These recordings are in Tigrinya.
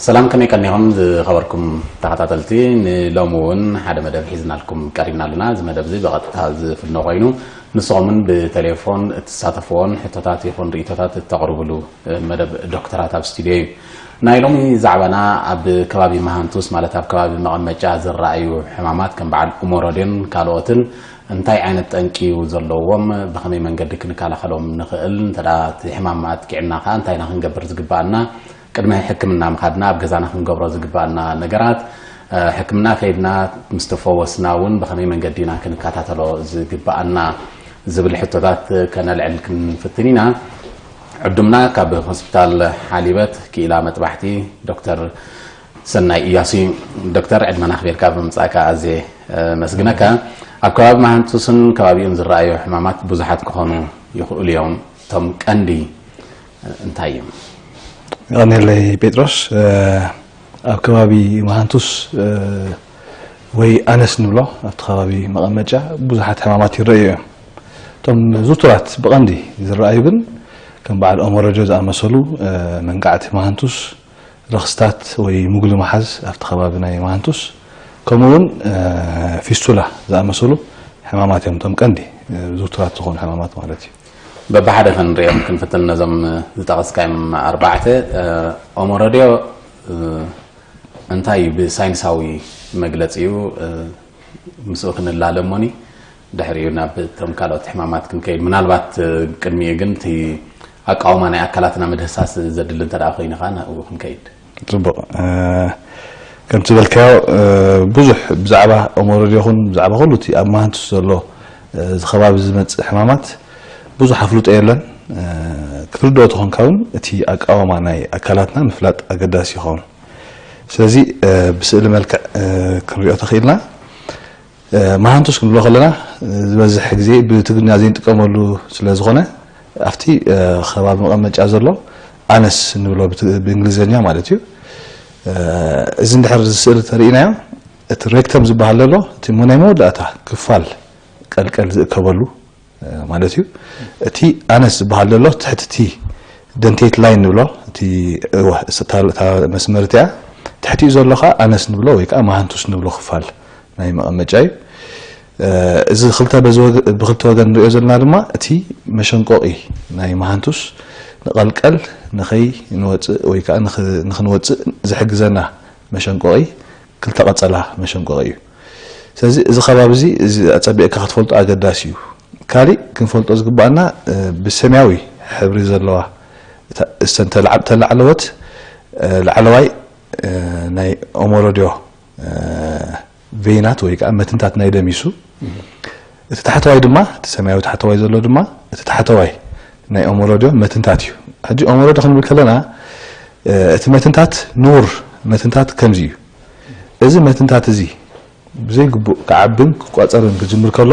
ሰላም፣ ከመይ ቀኒኹም ዝኸበርኩም ተኸታተልቲ? ንሎሚ እውን ሓደ መደብ ሒዝናልኩም ቀሪብና ኣለና። እዚ መደብ እዚ ብቐጥታ ዝፍኖ ኮይኑ፣ ንስኹም እውን ብቴሌፎን እትሳተፍዎን ሕቶታት ይኹን ርእይቶታት እተቕርብሉ መደብ ዶክተራት ኣብ ስቱድዮ እዩ። ናይ ሎሚ ዛዕባና ኣብ ከባቢ መሃንቱስ፣ ማለት ኣብ ከባቢ መቐመጫ ዝረኣዩ ሕማማት ከም በዓል ኡሞሮድዮን ካልኦትን እንታይ ዓይነት ጠንቂ እዩ ዘለዎም፣ ብኸመይ መንገዲ ክንከላኸሎም ንኽእል፣ እንተ ደኣ እቲ ሕማም ኣጥቂዕና ከኣ እንታይ ኢና ክንገብር ዝግባኣና፣ ቅድሚ ሕክምና ምኻድና ኣብ ገዛና ክንገብሮ ዝግባኣና ነገራት፣ ሕክምና ከይድና ምስ ተፈወስና እውን ብኸመይ መንገዲ ኢና ክንከታተሎ ዝግባኣና ዝብል ሕቶታት ከነልዕል ክንፍትን ኢና። ዕዱምና ካብ ሆስፒታል ሓሊበት ክኢላ መጥባሕቲ ዶክተር ሰናይ እያሱ እዩ። ዶክተር፣ ዕድመና ኣኽቢርካ ብምምጻእካ ኣዝየ ኣመስግነካ። ኣብ ከባቢ መሃንቱስን ከባቢኡን ዝረኣዩ ሕማማት ብዙሓት ክኾኑ ይኽእሉ እዮም። እቶም ቀንዲ እንታይ እዮም? ይቐንየለይ ጴጥሮስ። ኣብ ከባቢ መሃንቱስ ወይ ኣነስ ንብሎ ኣብቲ ከባቢ መቐመጫ ብዙሓት ሕማማት ይረኣዩ እዮም። እቶም ዝውቱራት ብቐንዲ ዝረኣዩ ግን ከም በዓል ኦሞረጆ ዝኣመሰሉ መንቃዕቲ መሃንቱስ፣ ረኽስታት ወይ ሙግሊ መሓዝ ኣብቲ ከባቢ ናይ መሃንቱስ፣ ከምኡ እውን ፊስቱላ ዝኣመሰሉ ሕማማት እዮም። እቶም ቀንዲ ዝውቱራት ዝኾኑ ሕማማት ማለት እዩ። በብሓደ ክንሪኦም ክንፍትን ነዞም ዝጠቐስካዮም ኣርባዕተ። ኦሞረድዮ እንታይ እዩ ብሳይንሳዊ መግለጺኡ? ምስኡ ክንላለ እሞኒ ድሕሪኡ ናብ እቶም ካልኦት ሕማማት ክንከይድ። ምናልባት ቅድሚኡ ግን እቲ ኣቃውማ ናይ ኣካላትና ምድህሳስ ዘድሊ እንተ ደኣ ኮይኑ ከኣ ናብኡ ክንከይድ። ጽቡቕ። ከምቲ ዝበልካዮ ብዙሕ ብዛዕባ ኦሞረድ ይኹን ብዛዕባ ኩሉ እቲ ኣብ መሃንቱስ ዘሎ እዚ ከባቢ ዝመጽእ ሕማማት ብዙሕ ኣፍልጦ የለን። ክትርድኦ ተኾንካ እውን እቲ ኣቃውማ ናይ ኣካላትና ምፍላጥ ኣገዳሲ ይኸውን። ስለዚ ብስእሊ መልክዕ ክንሪኦ ተኽኢልና። መሃንቱስ ክንብሎ ከለና ዝበዝሕ ግዜ ብትግርኛ ዘይንጥቀመሉ ስለ ዝኾነ ኣብቲ ከባቢ መቐመጫ ዘሎ ኣነስ ንብሎ ብእንግሊዝኛ ማለት እዩ። እዚ እንድሕር እዚ ስእሊ ተርእይናዮ እቲ ሬክተም ዝበሃል ዘሎ እቲ ናይ መወዳእታ ክፋል ቀልቀል ዝእከበሉ ማለት እዩ። እቲ ኣነስ ዝበሃል ዘሎ ትሕቲ እቲ ደንቴት ላይን ንብሎ እቲ መስመር እቲኣ ትሕቲኡ ዘሎ ከዓ ኣነስ ንብሎ ወይ ከዓ መሃንቱስ ንብሎ ክፋል ናይ መቐመጫ እዩ። እዚ ክልተ ብክልተ ወገን ንሪኦ ዘለና ድማ እቲ መሸንቆቒ ናይ መሃንቱስ ንቐልቀል ንኸይ ንወፅእ ወይ ከዓ ንኽንወፅእ ዝሕግዘና መሸንቆቒ ክልተ ቀፀላ መሸንቆቒ እዩ። ስለዚ እዚ ከባቢ እዚ እዚ ኣፀቢቕካ ክትፈልጦ ኣገዳሲ እዩ። ካሊእ ክንፈልጦ ዝግባኣና ብሰማያዊ ሕብሪ ዘለዋ እተን ተላዕለዎት ላዕለዋይ ናይ ኦሞሮድዮ ቬይናት ወይ ከዓ መትንታት ናይ ደም ይሱ፣ እቲ ታሕተዋይ ድማ እቲ ሰማያዊ ታሕተዋይ ዘሎ ድማ እቲ ታሕተዋይ ናይ ኦሞሮድዮ መትንታት እዩ። ሕጂ ኦሞሮድዮ ክንብል ከለና እቲ መትንታት ንቡር መትንታት ከምዚ እዩ። እዚ መትንታት እዚ ብዘይግቡእ ክዓብን ክቋፀርን ክጅምር ከሎ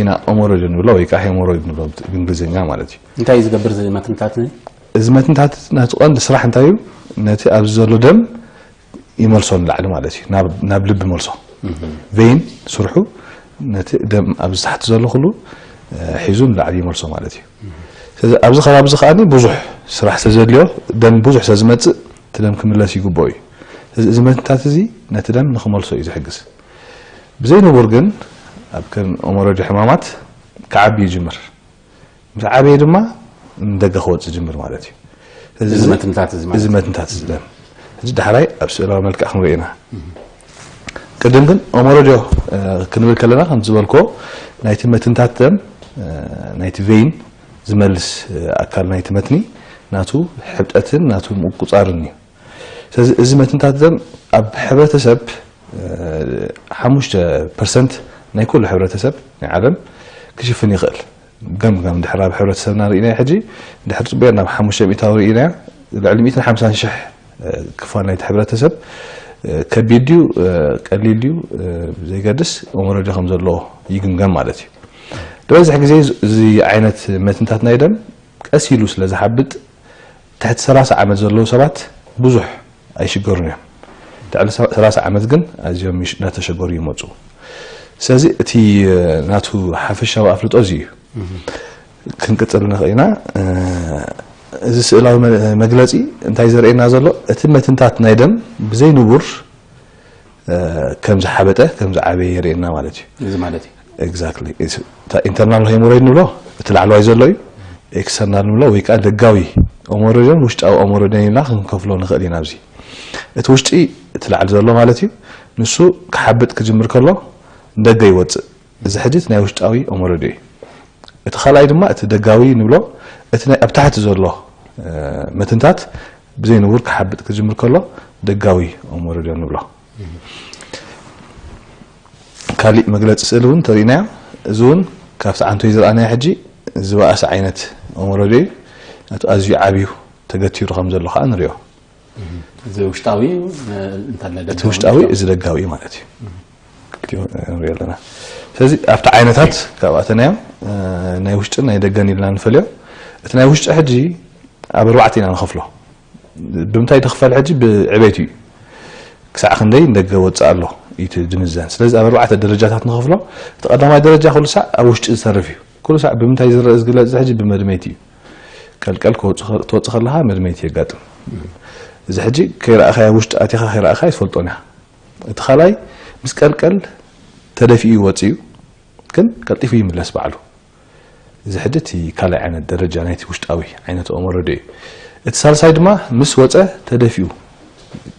ኢና ኦሞሮይድ ንብሎ ወይ ከዓ ሄሞሮይድ ንብሎ ብእንግሊዝኛ ማለት እዩ። እንታይ እዩ ዝገብር እዚ መትንታት እዚ? እዚ መትንታት ናቱ ቀንዲ ስራሕ እንታይ እዩ? ነቲ ኣብዚ ዘሎ ደም ይመልሶ ንላዕሊ ማለት እዩ። ናብ ልቢ ይመልሶ። ቬይን ስርሑ ነቲ ደም ኣብዚ ታሕቲ ዘሎ ኩሉ ሒዙ ንላዕሊ ይመልሶ ማለት እዩ። ስለዚ ኣብዚ ከባቢ እዚ ከዓኒ ብዙሕ ስራሕ ስለዘድልዮ ደም ብዙሕ ስለዝመፅእ እቲ ደም ክምለስ ይግብኦ እዩ። ስለዚ እዚ መትንታት እዚ ነቲ ደም ንክመልሶ እዩ ዝሕግዝ። ብዘይ ንቡር ግን ኣብ ከም ኦሞሮጂ ሕማማት ክዓቢ ይጅምር። ምስ ዓበየ ድማ ንደገ ክወፅእ ይጅምር ማለት እዩ። ስለዚ እዚ እዚ መትንታት እዚ ማለት እዚ እዩ። መትንታት እዚ ደም ሕጂ ዳሕራይ ኣብ ስእላዊ መልክዕ ክንሪኦ ኢና። ቅድም ግን ኦሞሮጆ ክንብል ከለና ከም ዝበልኮ ናይቲ መትንታት ደም ናይቲ ቬይን ዝመልስ ኣካል ናይቲ መትኒ ናቱ ሕብጠትን ናቱ ምቁፃርን እዩ። ስለዚ እዚ መትንታት ደም ኣብ ሕብረተሰብ ሓሙሽተ ፐርሰንት ናይ ኩሉ ሕብረተሰብ ናይ ዓለም ክሽፍን ይኽእል። ገምገም ድሕር ኣብ ሕብረተሰብና ርኢናዮ ሕጂ ድሕር ፅቡቅ ናብ ሓሙሽተ ሚእታዊ ርኢናዮ ልዕሊ ሚእትን ሓምሳን ሽሕ ክፋል ናይቲ ሕብረተሰብ ከቢድ ድዩ ቀሊል ድዩ ዘይገድስ ኦሞሮጆ ከም ዘለዎ ይግምገም ማለት እዩ። ዝበዝሕ ግዜ እዚ ዓይነት መትንታት ናይ ደም ቀስ ኢሉ ስለ ዝሓብጥ ትሕቲ ሰላሳ ዓመት ዘለዉ ሰባት ብዙሕ ኣይሽገሩን እዮም። ልዕሊ ሰላሳ ዓመት ግን ኣዝዮም እናተሸገሩ ይመፁ። ስለዚ እቲ ናቱ ሓፈሻዊ ኣፍልጦ እዚ እዩ። ክንቅፅል ንኽእል ኢና። እዚ ስእላዊ መ- መግለጺ እንታይ ዘርእየና ዘሎ? እቲ መትንታት ናይ ደም ብዘይ ንቡር ከም ዝሓበጠ ከም ዝዓበየ የርእየና ማለት እዩ። እዚ ማለት እዩ። Exactly. ኢንተርናል ሄሞሮይድ ንብሎ እቲ ላዕለዋይ ዘሎ እዩ። ኤክስተርናል ንብሎ ወይ ከዓ ደጋዊ ኦሞሮይድን ውሽጣዊ ኦሞሮይድን ኢልና ክንከፍሎ ንኽእል ኢና። ኣብዚ እቲ ውሽጢ እቲ ላዕሊ ዘሎ ማለት እዩ። ንሱ ክሓብጥ ክጅምር ከሎ ንደገ ይወፅእ። እዚ ሕጂ እቲ ናይ ውሽጣዊ ኦሞሮይድ እዩ። እቲ ካልኣይ ድማ እቲ ደጋዊ ንብሎ እቲ ናይ ኣብ ታሕቲ ዘሎ መትንታት ብዘይ ንቡር ክሓብጥ ክጅምር ከሎ ደጋዊ ኦሞሮይድ ንብሎ። ካሊእ መግለፂ ስእሊ እውን ተሪእናዮ። እዚ እውን ካብቲ ዓንቶይ ዝረኣናዮ ሕጂ ዝበኣሰ ዓይነት ኦሞሮይድ እዩ። ኣዝዩ ዓብዩ ተገቲሩ ከም ዘሎ ከዓ ንሪኦ። እዚ ውሽጣዊ እንተለ እቲ ውሽጣዊ እዚ ደጋዊ ማለት እዩ። ክልቲኡ ንሪኦ ኣለና። ስለዚ ኣብቲ ዓይነታት ካብኣተናዮ ናይ ውሽጥን ናይ ደገን ኢልና ንፈልዮ። እቲ ናይ ውሽጢ ሕጂ ኣብ ኣርባዕተ ኢና ንኸፍሎ። ብምንታይ ትኽፈል ሕጂ? ብዕቤት እዩ። ክሳዕ ክንደይ ንደገ ወፅእ ኣሎ እዩ ዝምዘን። ስለዚ ኣብ ኣርባዕተ ደረጃታት ንኸፍሎ። እቲ ቀዳማይ ደረጃ ኩሉ ሳዕ ኣብ ውሽጢ ዝተርፍ እዩ። ኩሉ ሳዕ ብምንታይ ዝረአ ዝግለፅ? እዚ ሕጂ ብመድመይቲ እዩ። ቀልቀል ክወፅ- ክትወፅእ ከለካ መድመይቲ የጋጥም። እዚ ሕጂ ከይረኣኻዮ ውሽጢ ኣቲኻ ከይረኣኻዮ ኣይትፈልጦን ኢኻ። እቲ ካልኣይ ምስ ቀልቀል ተደፊኡ ይወፅእ እዩ፣ ግን ቀልጢፉ ይምለስ ባዕሉ። እዚ ሕጂ እቲ ካልኣይ ዓይነት ደረጃ ናይቲ ውሽጣዊ ዓይነት ኦሞሮዶ እዩ። እቲ ሳልሳይ ድማ ምስ ወፀ ተደፊኡ፣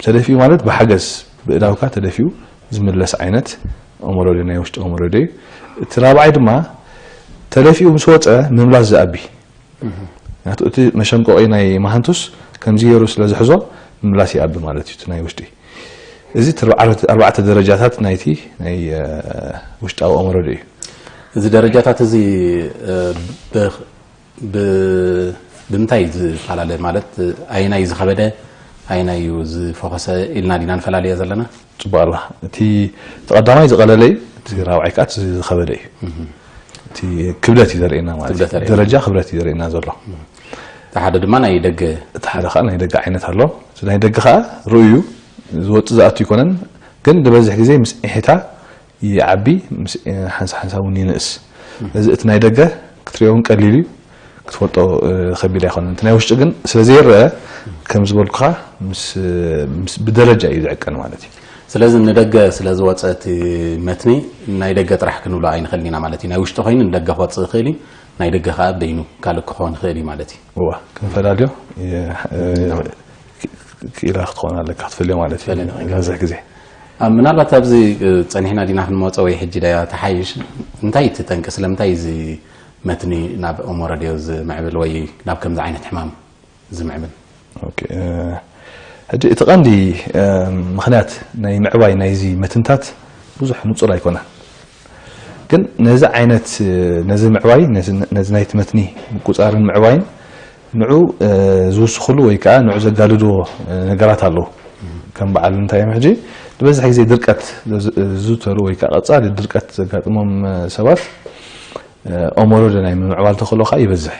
ተደፊኡ ማለት ብሓገዝ ብእዳውካ ተደፊኡ ዝምለስ ዓይነት ኦሞሮዶ ናይ ውሽጢ ኦሞሮዶ እዩ። እቲ ራብዓይ ድማ ተደፊኡ ምስ ወፀ ምምላስ ዝኣቢ። ምክንያቱ እቲ መሸንቆቂ ናይ መሃንቱስ ከምዚ ገይሩ ስለ ዝሕዞ ምምላስ ይኣቢ ማለት እዩ። እቲ ናይ ውሽጢ እዚ እቲ ኣርባዕተ- ኣርባዕተ ደረጃታት ናይቲ ናይ እ፣ ውሽጣዊ ኦሞሮዶ እዩ። እዚ ደረጃታት እዚ እ፣ ብ- ብ- ብምንታይ ዝፈላለ ማለት ኣየናይ ዝኸበደ ኣየናይ እዩ ዝፈኸሰ ኢልና ዲና ንፈላለዮ ዘለና? ፅቡቅ ኣላ። እቲ እቲ ቀዳማይ ዝቀለለ እዩ፣ እቲ ራብዓይ ከዓ እቲ ዝኸበደ እዩ። እቲ ክብደት እዩ ዘርእየና ማለት እዩ። ክብደት የርእየና። ደረጃ ክብደት እዩ ዘርእየና ዘሎ። እቲ ሓደ ድማ ናይ ደገ እቲ ሓደ ከዓ ናይ ደገ ዓይነት ኣሎ። እቲ ናይ ደገ ከዓ ርእዩ ዝወፅእ ዝኣቱ ይኮነን፣ ግን ዝበዝሕ ግዜ ምስ ኢሒታ ይዓቢ፣ ምስ ሓንሳ ሓንሳ እውን ይንእስ። እዚ እቲ ናይ ደገ ክትሪኦ እውን ቀሊል እዩ፣ ክትፈልጦ እ፣ ከቢድ ኣይኮነን። እቲ ናይ ውሽጢ ግን ስለ ዘይረአ ከም ዝበልኩኻ ምስ ምስ- ብደረጃ እዩ ዝዕቀን ማለት እዩ። ስለዚ ንደገ ስለ ዝወፀ እቲ መትኒ ናይ ደገ ጥራሕ ክንብሎ ኣይንኽእልን ኢና ማለት እዩ። ናይ ውሽጢ ኮይኑ ንደገ ክወፅእ ይኽእል እዩ፣ ናይ ደገ ከዓ በይኑ ካልእ ክኾን ይኽእል እዩ ማለት እዩ። እዋ ክንፈላልዮ እ፣ እ፣ ክኢላ ክትኾን ኣለካ ክትፈልዮ ማለት እዩ። ፈለና ዝበዝሕ ግዜ ኣብ ምናልባት ኣብዚ እ፣ ፀኒሕና ዲና ክንመፀ ወይ ሕጂ ዳያ ተሓይሽ እንታይ እቲ ጠንቂ ስለምንታይ እዚ መትኒ ናብ ኦሞረድዮ ዝምዕብል ወይ ናብ ከምዚ ዓይነት ሕማም ዝምዕብል? ኦኬ፣ እ፣ ሕጂ እቲ ቀንዲ እ፣ ምኽንያት ናይ ምዕባይ ናይዚ መትንታት ብዙሕ ንጹር ኣይኮነን። ግን ነዚ ዓይነት እ፣ ነዚ ምዕባይ ነዚ ነዚ ናይቲ መትኒ ምቁጻርን ምዕባይን ንዑ እ፣ ዝውስኽሉ ወይ ከዓ ንዑ ዘጋድድዎ እ፣ ነገራት ኣለዉ። ከም በዓል እንታይ እዮም ሕጂ ዝበዝሕ ግዜ ድርቀት ዘዝ- ዝዝውተሩ ወይ ከዓ ቀጻሊ ድርቀት ዘጋጥሞም እ፣ ሰባት እ፣ ኦሞሮዶ ናይ ምምዕባል ተኽእሎ ከዓ ይበዝሕ።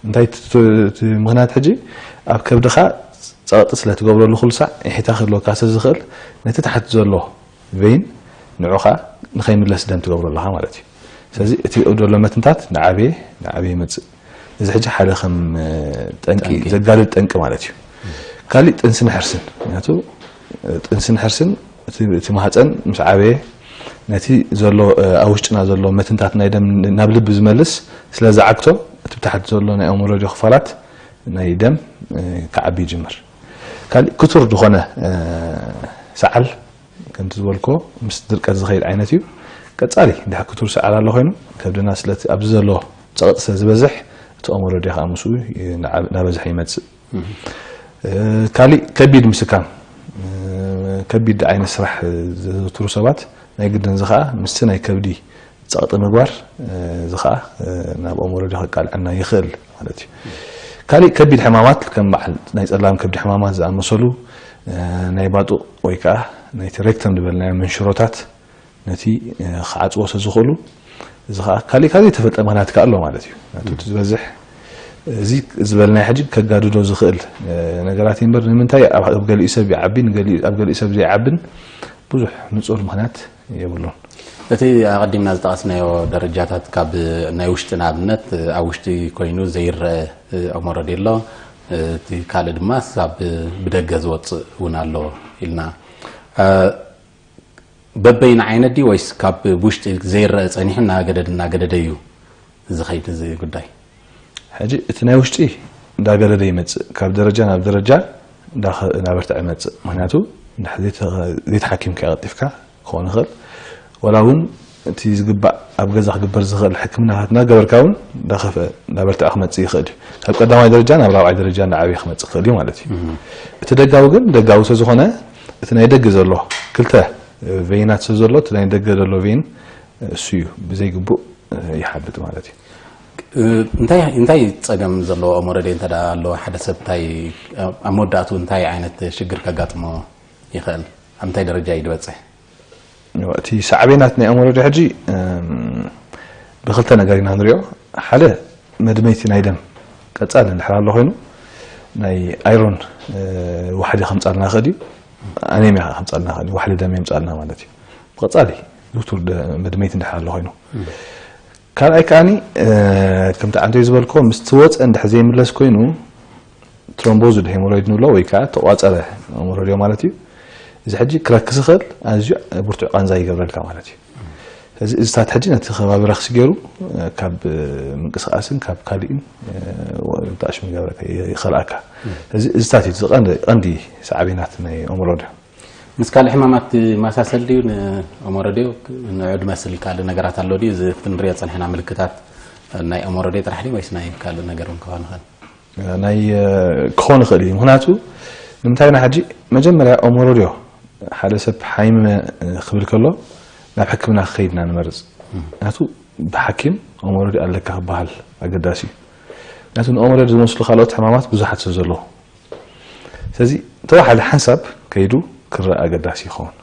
እንታይ እቲ እቲ ምኽንያት ሕጂ ኣብ ከብድኻ ፀቕጢ ስለ ትገብረሉ ኩሉ ሳዕ ኢሒታ ክህልወካ ስለ ዝኽእል ነቲ ታሕቲ ዘሎ ቬይን ንዑ ከዓ ንኸይምለስ ደም ትገብሮ ኣለኻ ማለት እዩ። ስለዚ እቲ ኣብኡ ዘሎ መትንታት ንዓበየ ንዓበየ ይመፅእ። እዚ ሕጂ ሓደ ከም እ፣ ጠንቂ ጠንቂ። ዘጋድድ ጠንቂ ማለት እዩ። ካሊእ ጥንስን ሕርስን፣ ምክንያቱ እ፣ ጥንስን ሕርስን እቲ እቲ ማህፀን ምስ ዓበየ ነቲ ዘሎ እ፣ ኣብ ውሽጥና ዘሎ መትንታት ናይ ደም ናብ ልቢ ዝመልስ ስለ ዝዓግቶ እቲ ብታሕቲ ዘሎ ናይ ኦሞሮዶ ክፋላት ናይ ደም እ፣ ክዓቢ ይጅምር። ካሊእ ክቱር ዝኾነ እ፣ ሰዓል ከምቲ ዝበልኮ ምስ ድርቀት ዝኸይድ ዓይነት እዩ። ቀጻሊ እንድሕር ክቱር ሰዓል ኣሎ ኮይኑ ከብድና ስለቲ ኣብዚ ዘሎ ፀቕጢ ስለ ዝበዝሕ እቲ ኦሞሮዶ ከዓ ምስኡ እ፣ እናዓበ- እናበዝሐ ይመፅእ። እ፣ ካሊእ ከቢድ ምስካም እ፣ ከቢድ ዓይነት ስራሕ ዘዘውትሩ ሰባት ናይ ግድን እዚ ከዓ ምስቲ ናይ ከብዲ ፀቕጢ ምግባር እ፣ እዚ ከዓ እ፣ ናብ ኦሞሮዶ ከቃልዐና ይኽእል ማለት እዩ። ካሊእ ከቢድ ሕማማት ከም በዓል ናይ ፀላም ከብዲ ሕማማት ዝኣመሰሉ እ፣ ናይ ባጡቕ ወይ ከዓ ናይቲ ሬክተም ዝበልናዮ መንሽሮታት ነቲ እ፣ ክዓፅዎ ስለ ዝኽእሉ እዚ ከዓ ካሊእ ካብ ዘይተፈልጠ ምኽንያት ከዓ ኣሎ ማለት እዩ። ናቱ እቲ ዝበዝሕ እዚ ዝበልናዮ ሕጂ ከጋድዶ ዝኽእል እ፣ ነገራት እዩ እምበር ንምንታይ ኣብ ኣብ ገሊኡ ሰብ ይዓቢ ንገሊኡ- ኣብ ገሊኡ ሰብ ዘይዓብን ብዙሕ ንፁር ምኽንያት የብሉን። እቲ ኣቐዲምና ዝጠቐስናዮ ደረጃታት፣ ካብ ናይ ውሽጢ ንኣብነት ኣብ ውሽጢ ኮይኑ ዘይረአ ኦሞረዴ ኣሎ። እቲ ካልእ ድማ ሳብ ብደገ ዝወፅእ እውን ኣሎ ኢልና። በበይን ዓይነት ድዩ ወይስ ካብ ውሽጢ ዘይረአ ጸኒሑ እናገደደ እናገደደ እዩ ዝኸይድ እዚ ጉዳይ? ሕጂ እቲ ናይ ውሽጢ እንዳገደደ ይመጽእ፣ ካብ ደረጃ ናብ ደረጃ እንዳኸ- እንዳበርትዐ ይመጽእ። ምክንያቱ እንድሕር ዘይተ- ዘይተሓኪምካ ቀልጢፍካ ክኸውን ይኽእል። ወላ እውን እቲ ዝግባእ ኣብ ገዛ ክግበር ዝኽእል ሕክምናታት እናገበርካ እውን እንዳኸፍአ እንዳበርትዐ ክመጽእ ይኽእል እዩ። ካብ ቀዳማይ ደረጃ ናብ ራብዓይ ደረጃ እንዳዓበየ ክመጽእ ይኽእል እዩ ማለት እዩ። እቲ ደጋዊ ግን ደጋዊ ስለዝኾነ እቲ ናይ ደገ ዘሎ ክልተ ቬይናት ስለ ዘሎ እቲ ናይ ደገ ዘሎ ቬይን እሱ እዩ ብዘይግቡእ ይሓብጥ ማለት እዩ። እንታይ እንታይ ጸገም ዘለዎ ኦሞረዴ እንተ ደኣ ኣሎ ሓደ ሰብ እንታይ ኣብ መወዳእቱ እንታይ ዓይነት ሽግር ከጋጥሞ ይኽእል? ኣብ እንታይ ደረጃ እዩ ዝበጽሕ? እቲ ሳዕቤናት ናይ ኦሞረዴ ሕጂ እም፣ ብክልተ ነገር ኢና ንሪኦ። ሓደ መድመይቲ ናይ ደም ቀጻሊ እንድሕር ኣሎ ኮይኑ ናይ ኣይሮን እ፣ ዋሕዲ ከምጻልና ይኽእል እዩ። ኣኔሚያ ከምጻልና ይኽእል እዩ። ዋሕዲ ደም የምጻልና ማለት እዩ። ብቐጻሊ ዝውቱር ደ- መድመይቲ እንድሕር ኣሎ ኮይኑ ካልኣይ ከዓኒ እ፣ ከምቲ ዓንተይ ዝበልኮ ምስ ትወፀ እንድሕር ዘይምለስ ኮይኑ ትሮምቦዙ ሄሞሮይድ ንብሎ ወይ ከዓ ተቋፀረ ኦሞሮዲዮ ማለት እዩ። እዚ ሕጂ ክረክስ ይኽእል ኣዝዩ ብርቱዕ ቃንዛ ይገብረልካ ማለት እዩ። እዚ እዚታት ሕጂ ነቲ ከባቢ ረክሲ ገይሩ እ፣ ካብ እ፣ ምንቅስቃስን ካብ ካሊእን እ፣ ወ- ተኣሽሙ ይገብረካ ይኸልኣካ። እዚ እዚታት እዩ እቲ ቀንዲ ቀንዲ ሳዕቤናት ናይ ኦሞሮዲዮ። ምስ ካልእ ሕማማት ይመሳሰል ድዩ ንኦሞሮዲዮ? ንዑ ድመስል ካልእ ነገራት ኣሎ ድዩ? እዚ ክንሪኦ ጸኒሕና ምልክታት ናይ ኦሞሮዲዮ ጥራሕ ድዩ ወይስ ናይ ካልእ ነገር እውን ክኸውን ይኽእል? ናይ ክኾን ይኽእል እዩ። ምክንያቱ ንምንታይ ና ሕጂ መጀመርያ ኦሞሮድዮ ሓደ ሰብ ሓይመ ክብል ከሎ ናብ ሕክምና ክኸይድ ኢና ንመርፅ። ምክንያቱ ብሓኪም ኦሞሮድዮ ኣለካ ክበሃል ኣገዳሲ እዩ። ምክንያቱ ንኦሞሮድዮ ዝመስሉ ካልኦት ሕማማት ብዙሓት ስለ ዘለዉ፣ ስለዚ ተወሓደ ሓንሳብ ከይዱ ክረኣ ኣገዳሲ ይኸውን።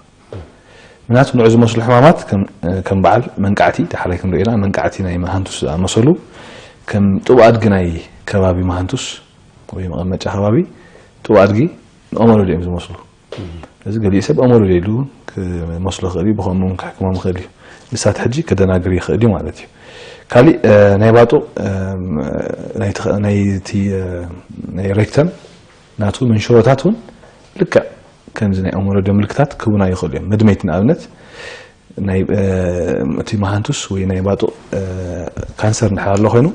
ምክንያቱ ንዑ ዝመስሉ ሕማማት ከም ከም በዓል መንቃዕቲ፣ ዳሕራይ ክንሪኦ ኢና፣ መንቃዕቲ ናይ መሃንቱስ ዝኣመሰሉ፣ ከም ጥቡእ ኣድጊ ናይ ከባቢ መሃንቱስ ወይ መቐመጫ ከባቢ ጥቡእ ኣድጊ ንኦመሎዲ እዮም ዝመስሉ። እዚ ገሊኡ ሰብ ኦመሎዲ ኢሉ ክመስሎ ይኽእል እዩ፣ ብኸምኡ እውን ክሕክሞም ይኽእል እዩ። ንሳት ሕጂ ከደናግር ይኽእል እዩ ማለት እዩ። ካሊእ ናይ ባጡ ናይቲ ናይ ሬክተም ናቱ መንሸሮታት እውን ልክዕ ከምዚ ናይ ኦሞሮዲዮ ምልክታት ክህቡና ይኽእሉ እዮም። መድመይቲ ንኣብነት ናይ እቲ መሃንቱስ ወይ ናይ ባጡቕ ካንሰር እንድሕር ኣሎ ኮይኑ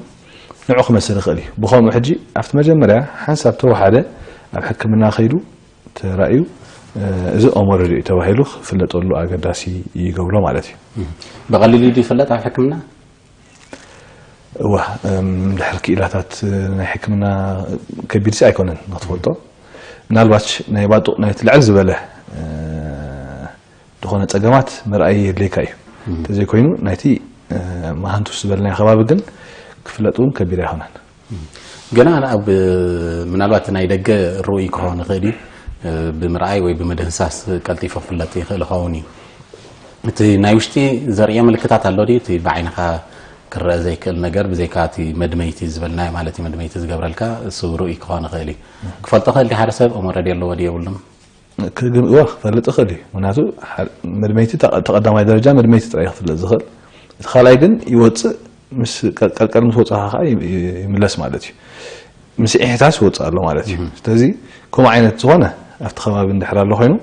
ንዑ ክመስል ይኽእል እዩ። ብኸምኡ ሕጂ ኣብቲ መጀመርያ ሓንሳብ ተወሓደ ኣብ ሕክምና ከይዱ ተራእዩ እዚ ኦሞሮዲዮ እዩ ተባሂሉ ክፍለጠሉ ኣገዳሲ ይገብሮ ማለት እዩ። ብቐሊሉ ድዩ ይፍለጥ ኣብ ሕክምና? እዋ ድሕር ክኢላታት ናይ ሕክምና ከቢድሲ ኣይኮነን ንክትፈልጦ። ምናልባት ናይ ባጡቕ ናይቲ ልዕል ዝበለ ዝኾነ ፀገማት ምርኣይ የድልየካ እዩ። እንተዘይኮይኑ ናይቲ መሃንቱስ ዝበልናዮ ከባቢ ግን ክፍለጥ እውን ከቢድ ኣይኮነን። ገና ኣብ ምናልባት ናይ ደገ ርኡይ ክኸውን ይኽእል እዩ። ብምርኣይ ወይ ብምድህሳስ ቀልጢፉ ክፍለጥ ይኽእል ይኸውን እዩ። እቲ ናይ ውሽጢ ዘርእዮ ምልክታት ኣሎ ድዩ? እቲ ብዓይንኻ ክረአ ዘይክእል ነገር ብዘይካ እቲ መድመይቲ ዝበልናዮ ማለት እዩ፣ መድመይቲ ዝገብረልካ እሱ ርኡይ ክኾን ይኽእል እዩ። ክፈልጦ ክእል ድዩ ሓደ ሰብ ኦሞረዲ ኣለዎ ድዩ የብሉን? ክግምእዎ ክፈልጥ ይኽእል እዩ። ምክንያቱ መድመይቲ ተቐዳማይ ደረጃ መድመይቲ ጥራይ ክፍለጥ ዝኽእል፣ እቲ ካልኣይ ግን ይወፅእ ምስ ቀልቀል ምስ ወፅኻ ከዓ ይምለስ ማለት እዩ። ምስ ኢሕታስ ይወፅእ ኣሎ ማለት እዩ። ስለዚ ከምኡ ዓይነት ዝኾነ ኣብቲ ከባቢ እንድሕር ኣሎ ኮይኑ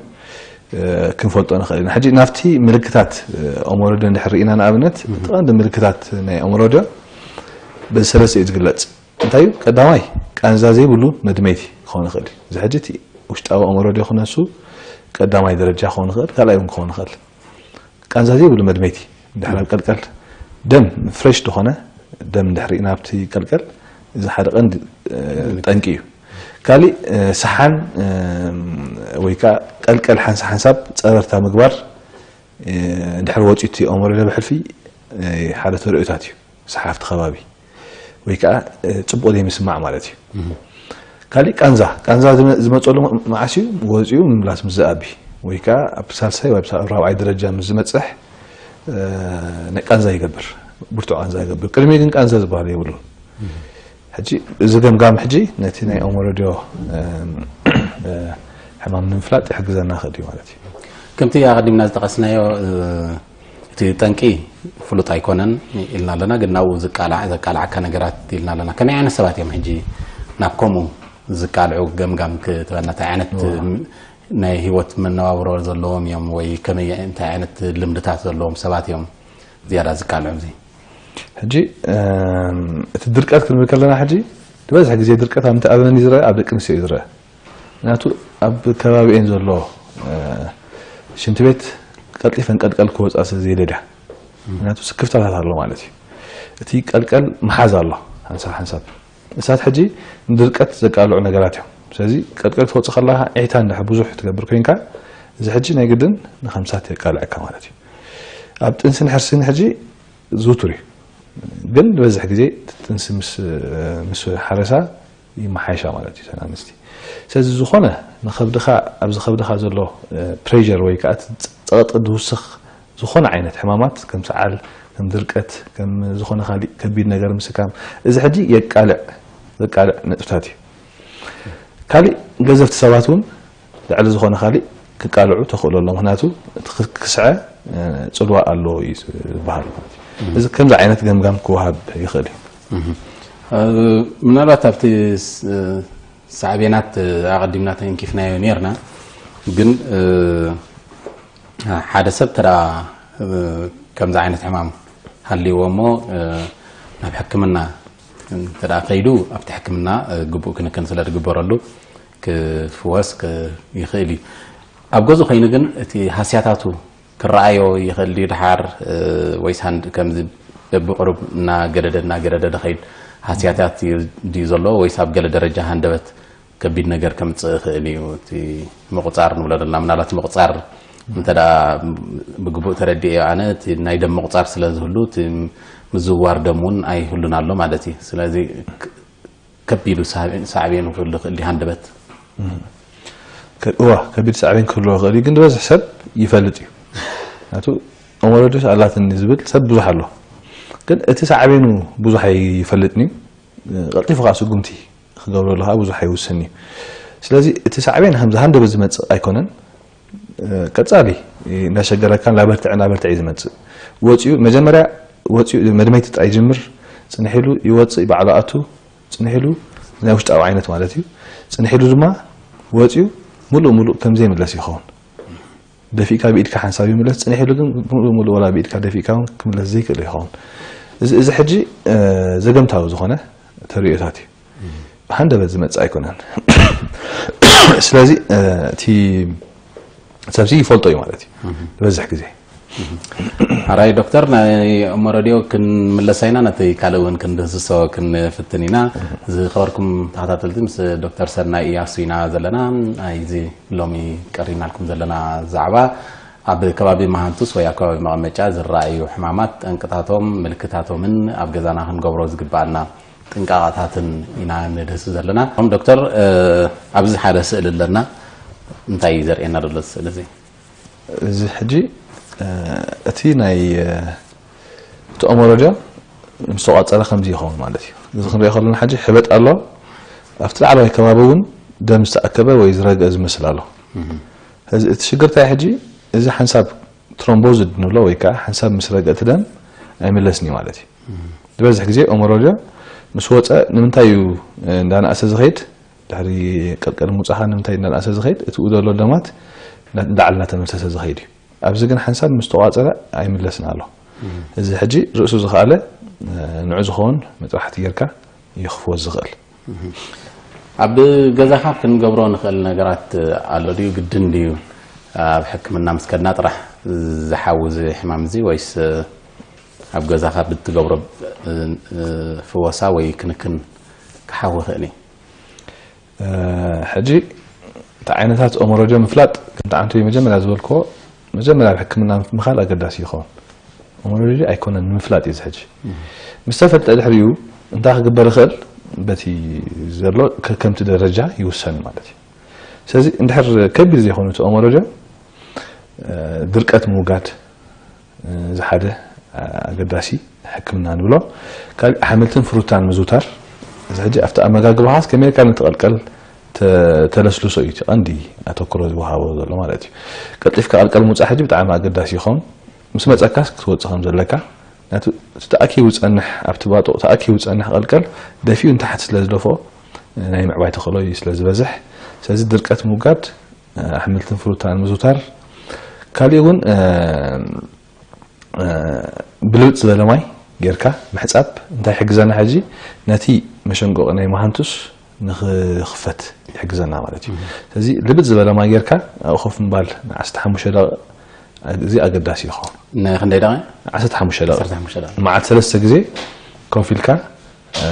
ክንፈልጦ ንኽእል ኢና። ሕጂ ናብቲ ምልክታት ኦሞሮድዮ እንድሕር ርኢና ንኣብነት እቲ ቀንዲ ምልክታት ናይ ኦሞሮድዮ በዚ ሰለስተ እዩ ዝግለፅ። እንታይ እዩ? ቀዳማይ ቃንዛ ዘይብሉ መድመይቲ ክኸውን ይኽእል እዩ። እዚ ሕጂ እቲ ውሽጣዊ ኦሞሮድዮ ክነሱ ቀዳማይ ደረጃ ክኸውን ይኽእል፣ ካልኣይ እውን ክኸውን ይኽእል። ቃንዛ ዘይብሉ መድመይቲ እንድሕር ኣብ ቀልቀል ደም ፍሬሽ ዝኾነ ደም እንድሕር ናብቲ ቀልቀል እዚ ሓደ ቀንዲ ጠንቂ እዩ። ካሊእ ሰሓን ወይ ከዓ ቀልቀል ሓንሳ ሓንሳብ ፀረርታ ምግባር እንድሕር ወፂኡ እቲ ኦሞሮድዮ ብሕልፊ ሓደ ተርእዮታት እዩ። ሰሓፍቲ ከባቢ ወይ ከዓ ፅቡቕ ዘይምስማዕ ማለት እዩ። ካሊእ ቃንዛ ቃንዛ ዝመፀሉ መዓስ እዩ? ወፂኡ ምምላስ ምስ ዝኣቢ ወይ ከዓ ኣብ ሳልሳይ ወይ ኣብ ራብዓይ ደረጃ ምስ ዝመፅሕ ናይ ቃንዛ ይገብር፣ ብርቱዕ ቃንዛ ይገብር። ቅድሚ ግን ቃንዛ ዝበሃል የብሉን። ሕጂ እዚ ገምጋም ሕጂ ነቲ ናይ ኦሞሮድዮ ሕማም ንምፍላጥ ይሕግዘና ይኽእል እዩ ማለት እዩ። ከምቲ ኣቐዲምና ዝጠቐስናዮ እቲ ጠንቂ ፍሉጥ ኣይኮነን ኢልና ኣለና፣ ግን ናብኡ ዝቃላዕ ዘቃላዕካ ነገራት ኢልና ኣለና። ከመይ ዓይነት ሰባት እዮም ሕጂ ናብ ከምኡ ዝቃልዑ? ገምጋም ክትበና፣ እንታይ ዓይነት ናይ ህይወት መነባብሮ ዘለዎም እዮም ወይ ከመይ እንታይ ዓይነት ልምድታት ዘለዎም ሰባት እዮም ዝያዳ ዝቃልዑ? እዚ ሕጂ እቲ ድርቀት ክንብል ከለና፣ ሕጂ ዝበዝሕ ግዜ ድርቀት ኣብ ምንታይ ኣብ መን እዩ ዝረአ? ኣብ ደቂ ኣንስትዮ እዩ ዝረአ። ምክንያቱ ኣብ ከባቢኤን ዘሎ ሽንቲ ቤት ቀልጢፈን ቀልቀል ክወፃ ስለ ዘይደልያ፣ ምክንያቱ ስክፍታታት ኣሎ ማለት እዩ። እቲ ቀልቀል መሓዝ ኣሎ ሓንሳብ ሓንሳብ። እሳት ሕጂ ንድርቀት ዘቃልዑ ነገራት እዮም። ስለዚ ቀልቀል ክትወፅእ ከለካ ዒታ እንድሕር ብዙሕ ትገብር ኮይንካ፣ እዚ ሕጂ ናይ ግድን ንከምሳት የቃልዐካ ማለት እዩ። ኣብ ጥንስን ሕርስን ሕጂ ዝውቱር እዩ። ግን ዝበዝሕ ግዜ ጥንሲ ምስ ምስ ሓረሳ ይመሓይሻ ማለት እዩ እተን ኣንስቲ። ስለዚ ዝኾነ ንኸብድኻ ኣብዚ ከብድኻ ዘሎ ፕሬር ወይ ከዓ እቲ ጸቕጢ ዝውስኽ ዝኾነ ዓይነት ሕማማት ከም ሰዓል፣ ከም ድርቀት፣ ከም ዝኾነ ካሊእ ከቢድ ነገር ምስካም፣ እዚ ሕጂ የቃልዕ ዘቃልዕ ነጥብታት እዩ። ካሊእ ገዘፍቲ ሰባት እውን ልዕሊ ዝኾነ ካሊእ ክቃልዑ ተኽእሎ ኣሎ። ምክንያቱ እቲ ክስዐ ፅልዋ ኣለዎ እዩ ዝበሃል ማለት እዩ። እዚ ከምዚ ዓይነት ገምጋም ክወሃብ ይኽእል እዩ። ምናልባት ኣብቲ ሳዕቤናት ኣቐዲምና ተንኪፍናዮ ነርና፣ ግን ሓደ ሰብ ተዳ ከምዚ ዓይነት ሕማም ሃልይዎ እሞ ናብ ሕክምና እንተ ከይዱ ኣብቲ ሕክምና ግቡእ ክንክን ስለ ዝግበረሉ ክፍወስ ይኽእል እዩ። ኣብ ገዝኡ ኮይኑ ግን እቲ ሃስያታቱ ክረኣዮ ይኽእል ድዩ ድሓር ወይስ ሃንድ ከምዚ በብቕሩብ እናገደደ እናገደደ ድኸይድ ሃስያታት ድዩ ዘሎ ወይስ ኣብ ገለ ደረጃ ሃንደበት ከቢድ ነገር ከምፅእ ይኽእል እዩ? እቲ ምቑፃር ንብሎ ዘለና ምናልባት ምቑፃር እንተ ብግቡእ ተረዲኤ ኣነ እቲ ናይ ደም ምቑፃር ስለ ዝህሉ እቲ ምዝውዋር ደም እውን ኣይህሉን ኣሎ ማለት እዩ። ስለዚ ከቢዱ ሳዕቤኑ ክህሉ ይኽእል ድዩ ሃንደበት? እዋ ከቢድ ሳዕቤን ክህልዎ ይኽእል እዩ፣ ግን ዝበዝሕ ሰብ ይፈልጥ እዩ። ምክንያቱ ኦመረዶስ ኣላትኒ ዝብል ሰብ ብዙሕ ኣሎ፣ ግን እቲ ሳዕቤኑ ብዙሕ ኣይፈልጥን እዩ። ቀልጢፉ ከዓ ስጉምቲ ክገብረሉ ከዓ ብዙሕ ኣይውስን እዩ። ስለዚ እቲ ሳዕቤን ከምዚ ሃንደበት ዝመፅእ ኣይኮነን። ቀፃሊ እናሸገረካ እናበርትዐ እናበርትዐ እዩ ዝመፅእ። ወፂኡ መጀመርያ ወፂኡ መድመይቲ ጥራይ ይጅምር፣ ፅንሕ ኢሉ ይወፅእ፣ ባዕሉ ኣቱ፣ ፅንሕ ኢሉ ናይ ውሽጣዊ ዓይነት ማለት እዩ። ፅንሕ ኢሉ ድማ ወፂኡ ሙሉእ ሙሉእ ከም ዘይምለስ ይኸውን። ደፊእካ ብኢድካ ሓንሳብ ይምለስ፣ ፅንሕ ኢሉ ግን ሙሉእ ሙሉእ ወላ ብኢድካ ደፊእካ እውን ክምለስ ዘይክእል ይኸውን። እዚ እዚ ሕጂ ዘገምታዊ ዝኾነ ተርእዮታት እዩ። ብሃንደበት ዝመፅእ ኣይኮነን። ስለዚ እቲ ሰብሲ ይፈልጦ እዩ ማለት እዩ ዝበዝሕ ግዜ። ኣራይ ዶክተር፣ ናይ እሞ ረድዮ ክንምለሳ ኢና፣ ነቲ ካልእ እውን ክንድህስሶ ክንፍትን ኢና። ዝኸበርኩም ተኸታተልቲ፣ ምስ ዶክተር ሰናይ እያሱ ኢና ዘለና። ናይዚ ሎሚ ቀሪብናልኩም ዘለና ዛዕባ ኣብ ከባቢ መሃንቱስ ወይ ኣብ ከባቢ መቐመጫ ዝረኣዩ ሕማማት፣ ጠንቅታቶም፣ ምልክታቶምን ኣብ ገዛና ክንገብሮ ዝግበኣና ጥንቃቐታትን ኢና ንድህስ ዘለና። ዶክተር፣ ኣብዚ ሓደ ስእሊ ኣለና። እንታይ እዩ ዘርእየና ዘሎ እዚ ስእሊ እዚ? እዚ ሕጂ እቲ ናይ እቲ ኦሞሮጆ ምስ ተቋፀረ ከምዚ ይኸውን ማለት እዩ። እዚ ክንሪኦ ከለና ሕጂ ሕበጥ ኣሎ። ኣብቲ ላዕለዋይ ከባቢ እውን ደም ዝተኣከበ ወይ ዝረግአ ዝመስል ኣሎ። እዚ እቲ ሽግር እንታይ ሕጂ እዚ ሓንሳብ ትሮምቦዝድ ንብሎ ወይ ከዓ ሓንሳብ ምስ ረግአ እቲ ደም ኣይምለስን እዩ ማለት እዩ። ዝበዝሕ ግዜ ኦሞሮጆ ምስ ወፀ ንምንታይ እዩ እንዳነኣሰ ዝኸይድ? ድሕሪ ቀልቀል ምውፃኻ ንምንታይ እንዳነኣሰ ዝኸይድ? እቲ ኡ ዘሎ ደማት እንዳዓል እናተመልሰሰ ዝኸይድ እዩ። ኣብዚ ግን ሓንሳብ ምስ ተቋፀረ ኣይምለስን ኣሎ። እዚ ሕጂ ርእሱ ዝኸኣለ ንዑ ዝኸውን መጥባሕቲ ጌርካ እዩ ክፍወስ ዝኽእል። ኣብ ገዛኻ ክንገብሮ ንኽእል ነገራት ኣሎ ድዩ? ግድን ድዩ ኣብ ሕክምና ምስ ከድና ጥራሕ ዝሓዊ እዚ ሕማም እዚ ወይስ ኣብ ገዛኻ ብትገብሮ ፍወሳ ወይ ክንክን ክሓዊ ይኽእል እዩ? ሕጂ እቲ ዓይነታት ኦሞሮጆ ምፍላጥ ከምቲ ዓንተይ መጀመርያ ዝበልክዎ መጀመርያ ኣብ ሕክምና ምክልኻል ኣገዳሲ ይኸውን። ኦሞሮጆ ኣይኮነን ንምፍላጥ እዩ እዚ ሕጂ። ምስ ተፈልጠ ድሕሪኡ እንታይ ክግበር ይኽእል በቲ ዘሎ ከከምቲ ደረጃ ይውሰን ማለት እዩ። ስለዚ እንድሕር ከቢድ ዘይኮኑ እቲ ኦሞሮጆ ድርቀት ምውጋድ እዚ ሓደ ኣገዳሲ ሕክምና ንብሎ። ካልእ ኣሕምልትን ፍሩታን ምዝውታር። እዚ ሕጂ ኣብቲ ኣመጋግባኻስ ከመይ ኢልካ ነቲ ቀልቀል ተለስልሶ እዩ እቲ ቀንዲ ኣተኩሮ ዝወሃቦ ዘሎ ማለት እዩ። ቀልጢፍካ ቀልቀል ምውፃእ ሕጂ ብጣዕሚ ኣገዳሲ ይኸውን። ምስ መጸካስ ክትወጽእ ከም ዘለካ፣ ናቱ እቲ ተኣኪቡ ዝጸንሕ፣ ኣብቲ ባጦቕ ተኣኪቡ ዝጸንሕ ቀልቀል ደፊኡ ንታሕቲ ስለ ዝደፍኦ፣ ናይ ምዕባይ ተኽእሎ እዩ ስለ ዝበዝሕ። ስለዚ ድርቀት ምውጋድ፣ ኣሕምልትን ፍሩታን ምዝውታር። ካሊእ እውን፣ እ፣ እ፣ ብልብጥ ዝበለ ማይ ጌርካ ምሕጻብ እንታይ ይሕግዘና? ሕጂ ነቲ መሸንቆቕ ናይ መሃንቱስ ንኽኽፈት ይሕግዘና ማለት እዩ። ስለዚ ልብጥ ዝበለ ማይ ጌርካ ኣብኡ ኮፍ ምባል ን ዓሰርተ ሓሙሽተ ደቂቕ፣ እዚ ኣገዳሲ ይኸውን። ንክንደይ ደቂቕ? ዓሰርተ ሓሙሽተ ደቂቕ። ዓሰርተ ሓሙሽተ ደቂቕ። መዓልቲ ሰለስተ ግዜ ኮፍ ኢልካ፣ እ፣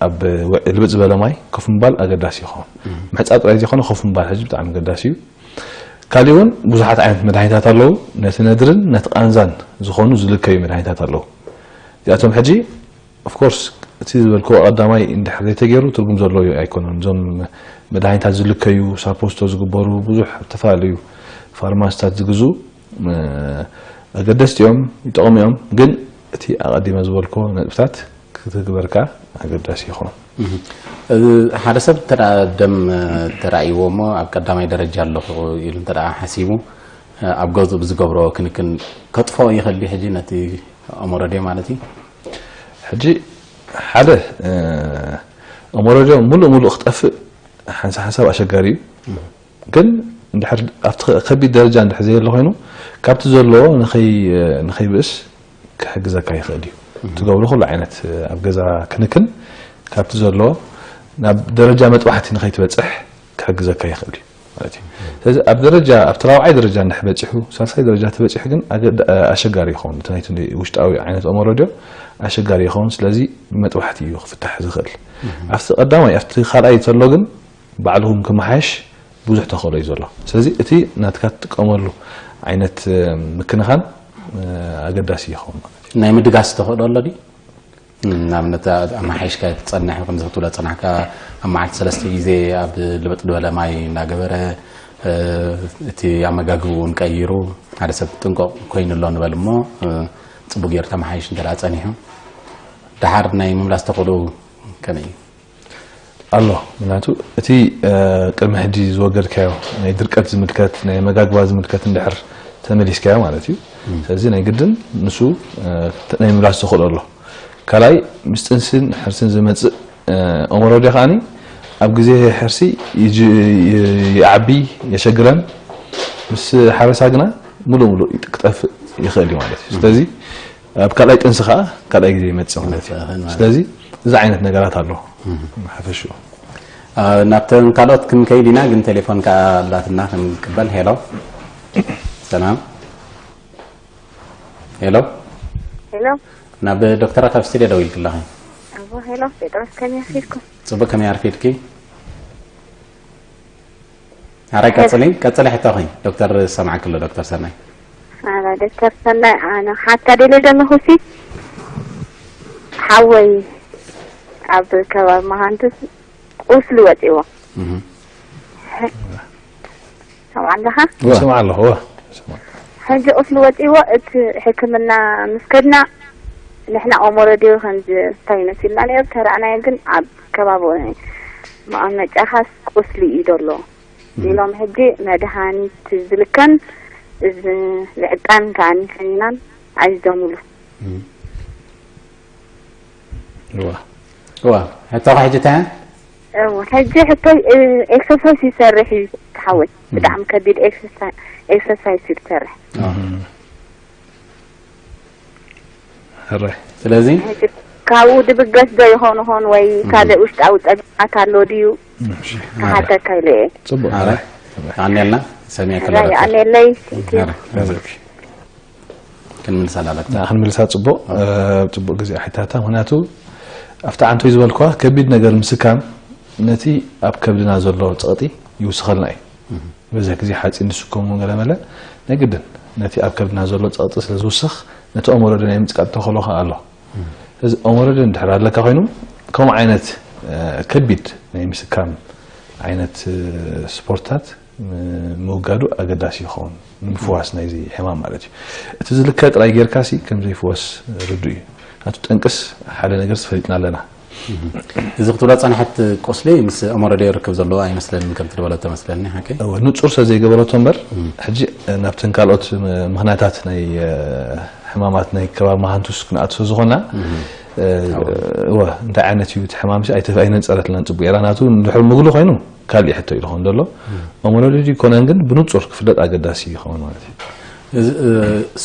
ኣብ ወ-፣ ልብጥ ዝበለ ማይ ኮፍ ምባል ኣገዳሲ ይኸውን። ምሕጻብ ጥራይ ዘይኮነ ኮፍ ምባል ሕጂ ብጣዕሚ ኣገዳሲ እዩ። ካሊእ እውን ብዙሓት ዓይነት መድሃኒታት ኣለዉ። ነቲ ነድርን ነቲ ቃንዛን ዝኾኑ ዝልከዩ መድሃኒታት ኣለዉ። እዚኣቶም ሕጂ፣ of course፣ እቲ ዝበልክዎ ቀዳማይ እንድሕር ዘይተገይሩ ትርጉም ዘለዎ ኣይኮነን። እዞም መድሃኒታት ዝልከዩ፣ ሳፖስቶ ዝግበሩ፣ ብዙሕ ዝተፈላለዩ ፋርማሲታት ዝግዙ፣ እ፣ ኣገደስቲ እዮም፣ ይጠቕሙ እዮም። ግን እቲ ኣቐዲመ ዝበልክዎ ነጥብታት ክትግበር ከኣ ኣገዳሲ ይኸውን። እህ። እዚ ሓደ ሰብ እንተ ደኣ ደም፣ እ፣ ተራእይዎ እሞ ኣብ ቀዳማይ ደረጃ ኣለኹ ኢሉ እንተ ደኣ ሓሲቡ፣ እ፣ ኣብ ገዝኡ ብዝገብሮ ክንክን ከጥፍኦ ይኽእል ድዩ ሕጂ ነቲ ኦሞረድዮ ማለት እዩ? ሕጂ ሓደ፣ እ፣ ኦሞረድዮ ሙሉእ ሙሉእ ክጠፍእ ሓንሳብ ሓንሳብ ኣሸጋሪ እዩ። እህ። ግን እንድሕር ኣብቲ ከ-፣ ከቢድ ደረጃ እንድሕር ዘየለ ኮይኑ፣ ካብቲ ዘለዎ ንኸይ-፣ ንኸይብእስ ክሕግዘካ ይኽእል እዩ። እህ። ትገብሮ ኩሉ ዓይነት ኣብ ገዛ ክንክን ካብቲ ዘለዎ ናብ ደረጃ መጥባሕቲ ንኸይትበጽሕ ክሕግዘካ ይኽእል እዩ ማለት እዩ። ስለዚ ኣብ ደረጃ፣ ኣብቲ ራብዓይ ደረጃ እንድሕር በጺሑ፣ ሳልሳይ ደረጃ ተበጺሑ ግን ኣገ-፣ ኣሸጋሪ ይኸውን። እቲ ናይቲ ውሽጣዊ ዓይነት ኦሞረድዮ ኣሸጋሪ ይኸውን። ስለዚ መጥባሕቲ እዩ ክፍታሕ ዝኽእል። እህ። ኣብቲ ቀዳማይ፣ ኣብቲ ካልኣይ ዘሎ ግን ባዕልኹም ክመሓየሽ ብዙሕ ተኽእሎ እዩ ዘሎ። ስለዚ እቲ ናትካ ትጥቀመሉ ዓይነት፣ እ፣ ምክንኻን፣ እ፣ ኣገዳሲ ይኸውን ማለት እዩ። ናይ ምድጋስ ተኽእሎ ኣሎ ድዩ? ንኣብነት፣ ኣመሓይሽካ ትጸንሕ፣ ከምዚ ክትብሎ ጸናሕካ፣ ኣብ መዓልቲ ሰለስተ ግዜ ኣብ ልብጥ ዝበለ ማይ እናገበረ፣ እ፣ እቲ ኣመጋግብኡ እውን ቀይሩ፣ ሓደ ሰብ ጥንቁቕ ኮይኑ ኣሎ ንበል እሞ፣ እ፣ ጽቡቕ ገይሩ ተመሓይሽ እንተ ደኣ ጸኒሑ፣ ደሓር ናይ ምምላስ ተኽእሎ ከመይ እዩ? ኣሎ። ምክንያቱ እቲ፣ እ፣ ቅድሚ ሕጂ ዝወገድካዮ ናይ ድርቀት ዝምልከት፣ ናይ መጋግባ ዝምልከት እንድሕር ተመሊስካዮ ማለት እዩ። እም። ስለዚ ናይ ግድን ንሱ፣ እ፣ ተ-፣ ናይ ምላስ ተኽእሎ ኣሎ። ካልኣይ፣ ምስ ጥንስን ሕርስን ዝመጽእ፣ እ፣ ኦሞሮድዮ ከኣኒ ኣብ ግዜ ሕርሲ ይጅ-፣ ይ-፣ ይዓቢ፣ የሸግረን። ምስ ሓረሳ ግና ሙሉእ ሙሉእ ይጥ-፣ ክጠፍእ ይኽእል እዩ ማለት እዩ። እም። ስለዚ ኣብ ካልኣይ ጥንሲ ከኣ ካልኣይ ግዜ ይመጽእ ማለት እዩ። ይመጽእ ማለት። ስለዚ እዚ ዓይነት ነገራት ኣሎ። እህ። ሓፈሽኡ። አ፣ ናብተን ካልኦት ክንከይድ ኢና፣ ግን ቴሌፎን ከኣ ኣላትና ክንቅበል። ሄሎ። ሰላም። ሄሎ። ሄሎ። ናብ ዶክተራት ኣብ ስቱድዮ ደዊልኪ ኣለኺ። ኣቦ፣ ሄሎ፣ ጴጥሮስ፣ ከመይ ኣርፊድኩም? ጽቡቕ፣ ከመይ ኣርፊድኪ? ኣራይ፣ ቀጽሊ፣ ቀጽሊ ሕቶኺ። ዶክተር ሰማዕኪ ኣሎ፣ ዶክተር ሰናይ። ኣረ፣ ዶክተር ሰናይ፣ ኣነ ሓታ ደለ ዘለኹ ሲ፣ ሓወይ ኣብ ከባቢ መሃንቱስ ቁስሊ ወጺዎ። እህ። ሰምዓ ኣለኻ? እወ። ሰምዓ ኣለኹ፣ እወ። ሰምዓ። ሕጂ ቁስሊ ወጺዎ፣ እቲ ሕክምና ምስ ከድና፣ ንሕና ኦሞረድዮ ከምዚ እንታይ መሲልና ነይሩ፣ ተራእናዮ ግን ኣብ ከባቢ መቐመጫኻስ ቁስሊ እዩ ዘሎ። እም። ኢሎም ሕጂ መድሃኒት ዝልከን እዚ ልዕቃን ከኣ ከኒናን ኣዚዞምሉ። እም። እዋ። እዋ። ሕቶኻ ሕጂ እንታይ እያ? እው፣ ሕጂ ሕቶይ፣ እ፣ ኤክሰርሳይስ ይሰርሕ እዩ፣ ሓወይ። እም። ብጣዕሚ ከቢድ ኤክሰርሳይ-፣ ኤክሰርሳይስ እዩ ዝሰርሕ። እዋ። እም። ሕራይ። ስለዚ? ሕጂ ካብኡ ድብገስ ዶ ይኾን ይኾን ወይ እም። ካልእ ውሽጣዊ ጸገማት ኣሎ ድዩ? እሺ። ክሓተካ ኢለ እየ። ጽቡቕ። ሕራይ። ሕራይ። የቐንየልና፣ ሰሚዐ ከሎ ሕራይ ዶክተር። የቐንየለይ። Thank you። ሕራይ። ሕራይ። ክንምልሳ ኣለና። ንዓ ክንምልሳ ጽቡቕ፣ እ፣ ጽቡቕ ግዜ ኣሕታታ። ምኽንያቱ ኣብቲ ዓንቶይ ዝበልኳ ከቢድ ነገር ምስካም ነቲ ኣብ ከብድና ዘሎ ጸቕጢ ይውስኸልና እዩ። እህ። ዝበዝሕ ግዜ ሓጺን ዝስከሙ ገለመለ ናይ ግድን ነቲ ኣብ ከብድና ዘሎ ጸቕጢ ስለ ዝውስኽ፣ ነቲ ኦሞረደ ናይ ምጽቃጥ ተኽእሎ ከኣ ኣሎ። እህ። ስለዚ ኦሞረደ እንድሕር ኣለካ ኮይኑ፣ ከምኡ ዓይነት፣ እ፣ ከቢድ ናይ ምስካም ዓይነት፣ እ፣ ስፖርትታት ም-፣ ምውጋዱ ኣገዳሲ ይኸውን፣ ንምፍዋስ ናይዚ ሕማም ማለት እዩ። እቲ ዝልከ ጥራይ ጌርካሲ ከም ዘይፍወስ ርዱእ እዩ። ናቱ ጠንቅስ ሓደ ነገር ፈሊጥና ኣለና። እዚ ክትብላ ጸንሐት ቁስሊ ምስ ኦሞረዴ ርክብ ዘለዎ ኣይመስለንን፣ ከም ትበሎ ተመስለኒ። ሓቂ? እወ፣ ንጹር ስለ ዘይገበረቶ እምበር፣ ሕጂ ናብተን ካልኦት ምኽንያታት ናይ ሕማማት ናይ ከባቢ መሃንቱስ ክንኣትሶ ዝኾና፣ እወ፣ እንታይ ዓይነት እዩ እቲ ሕማም ሲ ኣይተ- ኣይነንጸረትላን ጽቡቅ እያ። ናቱ እንድሕር ምግሉ ኮይኑ ካልእ ሕቶ እዩ ዝኸውን ዘሎ። ኦሞረዴ ይኮነን ግን ብንጹር ክፍለጥ ኣገዳሲ ይኸውን ማለት እዩ። እዚ፣ እ፣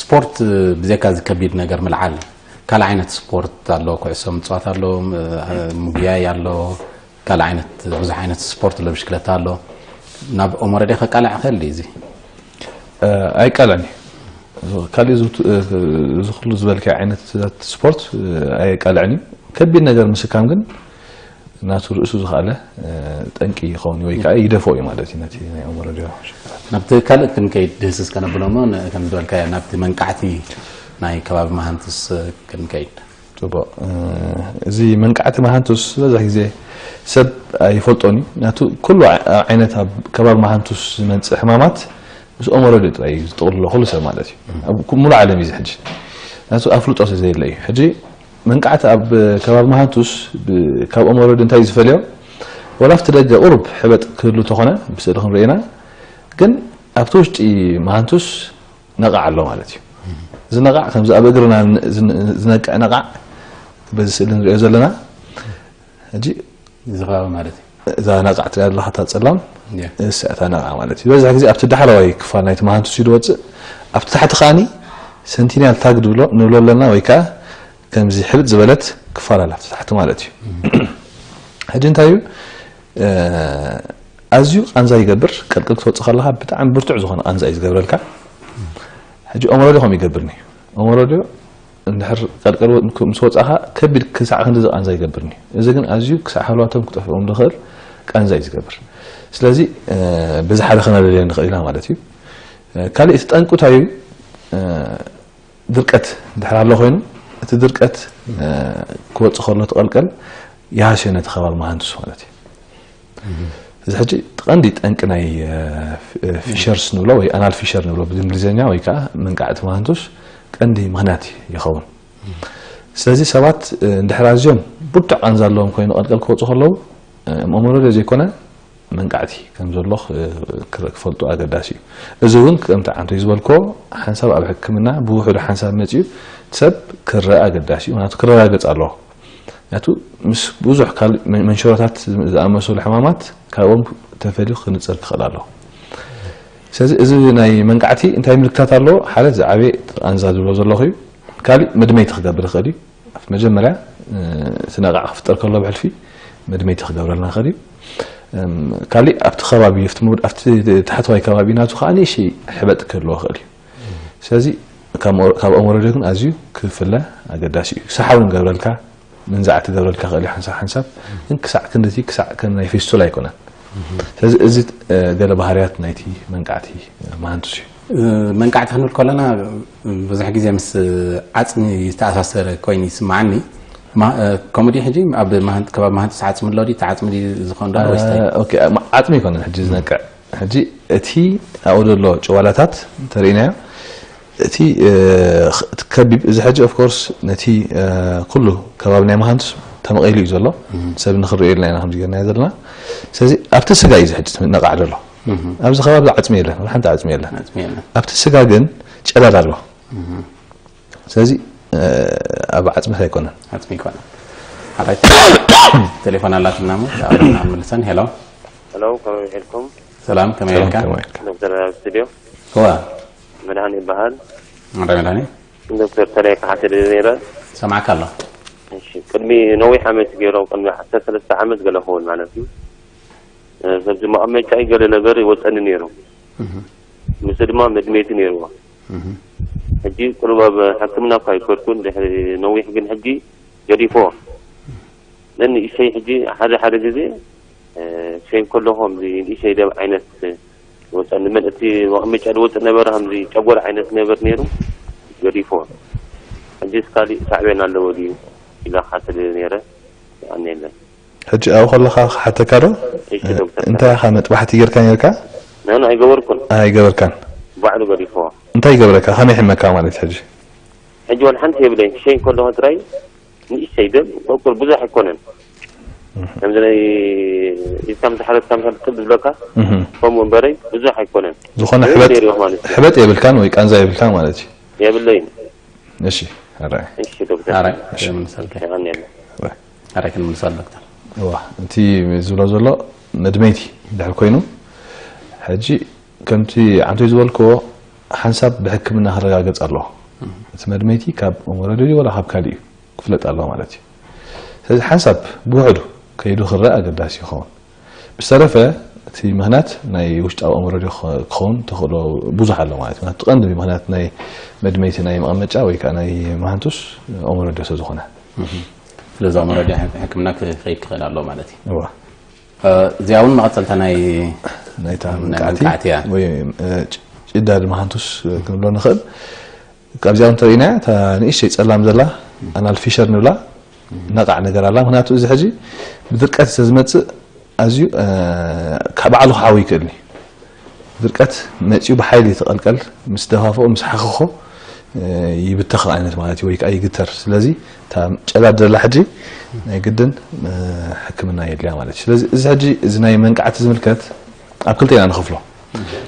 ስፖርት፣ እ፣ ብዘይካ እዚ ከቢድ ነገር ምልዓል፣ ካልእ ዓይነት ስፖርት ኣሎ፣ ኩዕሶ ምጽዋት ኣሎ፣ እ፣ ምጉያይ ኣሎ፣ ካልእ ዓይነት፣ ብዙሕ ዓይነት ስፖርት ኣሎ፣ ብሽክለታ ኣሎ። ናብ ኦሞረዴ ከቃልዕ ይኽእል ድዩ እዚ? እ፣ ኣይቃልዕን እዩ። ካልእ እዚ፣ እ፣ እዚ ኩሉ ዝበልካዮ ዓይነት ስፖርት፣ እ፣ ኣይቃልዕን እዩ። ከቢድ ነገር ምስካም ግን ናቱ ርእሱ ዝኸኣለ፣ እ፣ ጠንቂ ይኸውን ወይ ከዓ ይደፍኦ እዩ ማለት እዩ ነቲ ናይ ኦሞረዴ ሽግራት። ናብቲ ካልእ ክንከይድ ድህስስ ከነብሎ እሞ፣ ን-፣ ከም ዝበልካዮ ናብቲ መንቃዕቲ ናይ ከባቢ መሃንቱስ ክንከይድ። ጽቡቕ። እ፣ እዚ መንቃዕቲ መሃንቱስ ዝበዝሕ ግዜ ሰብ ኣይፈልጦን እዩ። ናቱ ኩሉ ዓ-፣ ዓይነት ኣብ ከባቢ መሃንቱስ ዝመጽእ ሕማማት ምስ ኦሞረዴ ጥራይ እዩ ዝጥቕልሎ ኩሉ ሰብ ማለት እዩ። ኣብ ኩ-፣ ሙሉእ ዓለም እዩ እዚ ሕጂ። ናቱ ኣፍልጦ ስለ ዘየለ እዩ። ሕጂ መንቃዕቲ ኣብ ከባቢ መሃንቱስ ብ-፣ ካብ ኦሞረዴ እንታይ እዩ ዝፈልዮ? ወላ ኣብቲ ደገ ቁሩብ ሕበጥ ክህሉ እንተኾነ፣ ብስእሊ ክንርእና፣ ግን ኣብቲ ውሽጢ መሃንቱስ ነቓዕ ኣሎ ማለት እዩ። እዚ ነቓዕ ከምዚ ኣብ እግርና ን-፣ ዝን-፣ ዝነቅዕ ነቓዕ፣ በዚ ስእሊ ንሪኦ ዘለና፣ ሕጂ እዚ ከባቢ ማለት እዩ። እዛ ነቓዕ ትሪኣ ዘለኻ፣ እታ ጸላም፣ እያ። እሳ እታ ነቓዕ ማለት እዩ። ዝበዝሕ ግዜ ኣብቲ ዳሕለዋይ ክፋል ናይቲ መሃንቱስ እዩ ዝወጽእ። ኣብቲ ታሕቲ ከኣኒ ሰንቲኒያል ታግ ንብሎ፣ ንብሎ ኣለና፣ ወይ ከኣ ከምዚ ሕብጥ ዝበለት ክፋል ኣላ ኣብቲ ታሕቲ ማለት እዩ። ሕጂ እንታይ እዩ? እ፣ ኣዝዩ ቃንዛ ይገብር፣ ቀልቅል ክትወጽእ ከለኻ ብጣዕሚ ብርቱዕ ዝኾነ ቃንዛ እዩ ዝገብረልካ። ሕጂ ኦሞረዴ ከምኡ ይገብርኒ። ኦሞረዴ እንድሕር ቀልቀል ወ-፣ ምስ ወጻኻ ከቢድ ክሳዕ ክንዲ ዝቃንዛ ይገብርኒ። እዚ ግን ኣዝዩ ክሳዕ ሃለዋቶም ክጠፍኦም ዝኽእል ቃንዛ እዩ ዝገብር። ስለዚ፣ እ፣ በዚ ሓደ ከነለልዮ ንኽእል ኢና ማለት እዩ። እ፣ ካልእ እቲ ጠንቁ እንታይ እዩ? እ፣ ድርቀት እንድሕር ኣሎ ኮይኑ፣ እቲ ድርቀት፣ እ፣ ክወጽእ ከሎ እቲ ቀልቀል ይሃስዮ ነቲ ከባቢ መሃንቱስ ማለት እዩ። እዚ ሕጂ እቲ ቀንዲ ጠንቂ ናይ፣ እ፣ ፊ-፣ እ፣ ፊሸርስ ንብሎ ወይ ኣናል ፊሸር ንብሎ ብእንግሊዝኛ ወይ ከዓ መንቃዕቲ መሃንቱስ ቀንዲ ምኽንያት ይኸውን። ስለዚ ሰባት፣ እ፣ እንድሕር ኣዝዮም ብርቱዕ ቃንዛ ኣለዎም ኮይኑ ቀልቀል ክወፁ ከለዉ፣ እ፣ ኦሞረዴ ዘይኮነ መንቃዕቲ ከም ዘሎ ክ-፣ ክረ-፣ ክፈልጡ ኣገዳሲ እዩ። እዚ እውን ከምቲ ዓንቶይ ዝበልክዎ ሓንሳብ ኣብ ሕክምና ብውሑዱ ሓንሳብ መፂኡ ሰብ ክረአ ኣገዳሲ እዩ። ምክንያቱ ክረጋገፅ ኣለዎ። ምክንያቱ ምስ ብዙሕ ካልእ መ-፣ መንሽሮታት ዝኣመሰሉ ሕማማት ካብኦም ተፈልዩ ክንጸር ክኽእል ኣለዎ። ስለዚ እዚ ናይ መንቃዕቲ እንታይ ምልክታት ኣለዎ? ሓደ ዝዓበየ ቃንዛ ዝብሎ ዘለኹ እዩ። ካልእ መድመይቲ ክገብር ይኽእል እዩ። ኣብቲ መጀመርያ፣ እ፣ እቲ ነቓዕ ክፍጠር ከሎ ብሕልፊ መድመይቲ ክገብረልና ይኽእል እዩ። እም፣ ካልእ ኣብቲ ከባቢ፣ ኣብቲ መውድ-፣ ኣብቲ ታሕተዋይ ከባቢ ናቱ ከዓ ንእሽተይ ሕበጥ ክህልዎ ይኽእል እዩ። ስለዚ ካብ ኦሞ-፣ ካብ ኦሞረዶ ግን ኣዝዩ ክፍለ ኣገዳሲ እዩ። ሰሓ እውን ገብረልካ፣ መንዛዕቲ ገብረልካ ይኽእል እዩ ሓንሳብ ሓንሳብ። ግን ክሳዕ ክንድቲ፣ ክሳዕ ከም ናይ ፌስቱላ ኣይኮነን። ስለዚ እዚ፣ እ፣ ገለ ባህርያት ናይቲ መንቃዕቲ መሃንቱስ እዩ። እ፣ መንቃዕቲ ክንብል ከለና ብዙሕ ግዜ ምስ ዓጽሚ ዝተኣሳሰረ ኮይኑ ይስምዓኒ። ማ-፣ እ፣ ከምኡ ድዩ ሕጂ ኣብ መሃንት-፣ ከባቢ መሃንቱስ ዓጽሚ ኣሎ ድዩ? እቲ ዓጽሚ ድዩ ዝኾን ዶ ወይስ እንታይ? እ፣ ኦኬ፣ ማ-፣ ዓጽሚ ኣይኮነን ሕጂ ዝነቅዕ። ሕጂ እቲ ኣብኡ ዘሎ ጭዋላታት እንተርኢናዮ፣ እቲ፣ እ፣ ኽ-፣ እቲ ከቢብ፣ እዚ ሕጂ ኦፍ ኮርስ ነቲ፣ እ፣ ኩሉ ከባቢ ናይ መሃንቱስ ተመቒሉ እዩ ዘሎ። ሰብ ንኽንርእዮ ኢልና ኢና ከምዚ ጌርናዮ ዘለና። ስለዚ ኣብቲ ስጋ እዩ እዚ ሕጂ እቲ ነቓዕ ዘሎ። ኣብዚ ከባቢ ዓጽሚ የለን፣ ወላ ሓንቲ ዓጽሚ የለን። ዓጽሚ የለን። ኣብቲ ስጋ ግን ጨዳድ ኣሎ። ስለዚ፣ እ፣ ኣብ ዓጽምታ ኣይኮነን። ዓጽሚ ኣይኮነን። ሓራይ ቴሌፎን ኣላትና እሞ፣ ኣብና መልሰን። ሄሎ። ሄሎ፣ ከመይ ውዒልኩም? ሰላም፣ ከመይ ሰላም፣ ኢልካ? ከመይ ኢልካ? ዶክተር ኣብ ስቱድዮ። እዋ። መድሃን ይበሃል። መድሃን፣ መድሃን። ዶክተር፣ ተለይ ክሓትት ነይረ። ሰማዕካ ኣሎ። እሺ፣ ቅድሚ ነዊሕ ዓመት ገይሮም፣ ቅድሚ ዓሰርተ ሰለስተ ዓመት ገለ ክኸውን ማለት እዩ። እ፣ ከምዚ መቐመጫይ ገለ ነገር ይወፀኒ ነይሩ። እህ። ምስ ድማ መድመይቲ ነይርዎ። እህ። ሕጂ ቁሩብ ኣብ ሕክምና እኳ ኣይከድኩን፣ ድሕሪ ነዊሕ ግን ሕጂ ገዲፎ። ነንእሽተይ ሕጂ ሓደ ሓደ ግዜ፣ እ፣ ሸይን ከለኹ ከምዚ ንእሽተይ ደም ዓይነት ወፀኒ። መን እቲ መቐመጫ ዝወፅእ ነበረ፣ ከምዚ ጨጎር ዓይነት ነበር ነይሩ፣ ገዲፎ። ሕጂስ ካሊእ ሳዕቤን ኣለዎ ድዩ ኢለ ክሓትት ነይረ፣ የቐንየለይ። ሕጂ ኣብኡ ከለኻ ክሓተካ ዶ? እሺ ዶክተር። እንታይ ኢኻ መጥባሕቲ ጌርካ ኔርካ? ናና ኣይገበርኩን። ኣይገበርካን። ባዕሉ ገዲፍዎ። እንታይ ይገብረካ? ከመይ ይሕመካ ማለት ሕጂ? ሕጂ ዋላ ሓንቲ የብለይን። ክሸይን ከለኹ ጥራይ ንእሽተይ ደም፣ ቁርቁር ብዙሕ ኣይኮነን። ከምዚ ናይ ኢድካ ምስ ሓለፍካ ምስ ክብ ዝብለካ እህ ከምኡ እምበረይ ብዙሕ ኣይኮነን። ዝኾነ ግን ሕበጥ ነይሩ ማለት እዩ። ሕበጥ የብልካን ወይ ቃንዛ የብልካን ማለት እዩ። የብለይን። እሺ ኣራይ እሺ ዶክተር ኣራይ ክንምልሰልካ የቐንየልና። ኣራይ ክንምልሰል ዶክተር ዋ እቲ ዝብሎ ዘሎ መድመይቲ ድሕር ኮይኑ ሕጂ ከምቲ ዓንቶይ ዝበልክዎ ሓንሳብ ብሕክምና ክረጋገጽ ኣለዎ። እቲ መድመይቲ ካብ ኦሞረዲ ድዩ ወላ ካብ ካሊእ እዩ ክፍለጥ ኣለዎ ማለት እዩ። ስለዚ ሓንሳብ ብውሕዱ ከይዱ ክረአ ኣገዳሲ ይኸውን። ብዝተረፈ እቲ ምኽንያት ናይ ውሽጣዊ ኦሞረዲ ክኸውን ተኽእሎ ብዙሕ ኣሎ ማለት እዩ። እቲ ቀንዲ ምኽንያት ናይ መድመይቲ ናይ መቐመጫ ወይ ከዓ ናይ መሃንቱስ ኦሞረዲ ስለ ዝኾነ ስለዚ ኦሞረዲ ሕክምና ክኸይድ ክኽእል ኣለዎ ማለት እዩ። እዋ እዚኣ እውን መቐፀልታ ናይ ናይታ ናይ መንቃዕቲ መንቃዕቲ እያ። ወይ እ፣ ጭ- ጭዳድ መሃንቱስ ክንብሎ ንኽእል። ካብዚኣ እውን ተሪእናያ እታ ንእሽተይ ፀላም ዘላ ኣናል ፊሸር ንብላ ነቓዕ ነገር ኣላ። ምክንያቱ እዚ ሕጂ ብድርቀት ስለዝመፅእ ኣዝዩ እ፣ ካብ ባዕሉ ክሓዊ ይክእል እዩ። ድርቀት መፂኡ ብሓይሊ ተቐልቀል ምስ ደፋፍኦ ምስ ሓኸኾ እ፣ ይብተኽ ዓይነት ማለት እዩ ወይ ከዓ ይግተር። ስለዚ እታ ጨዳድ ዘላ ሕጂ ናይ ግድን እ፣ ሕክምና የድልያ ማለት እዩ። ስለዚ እዚ ሕጂ እዚ ናይ መንቃዕቲ ዝምልከት ኣብ ክልተ ኢና ንኸፍሎ።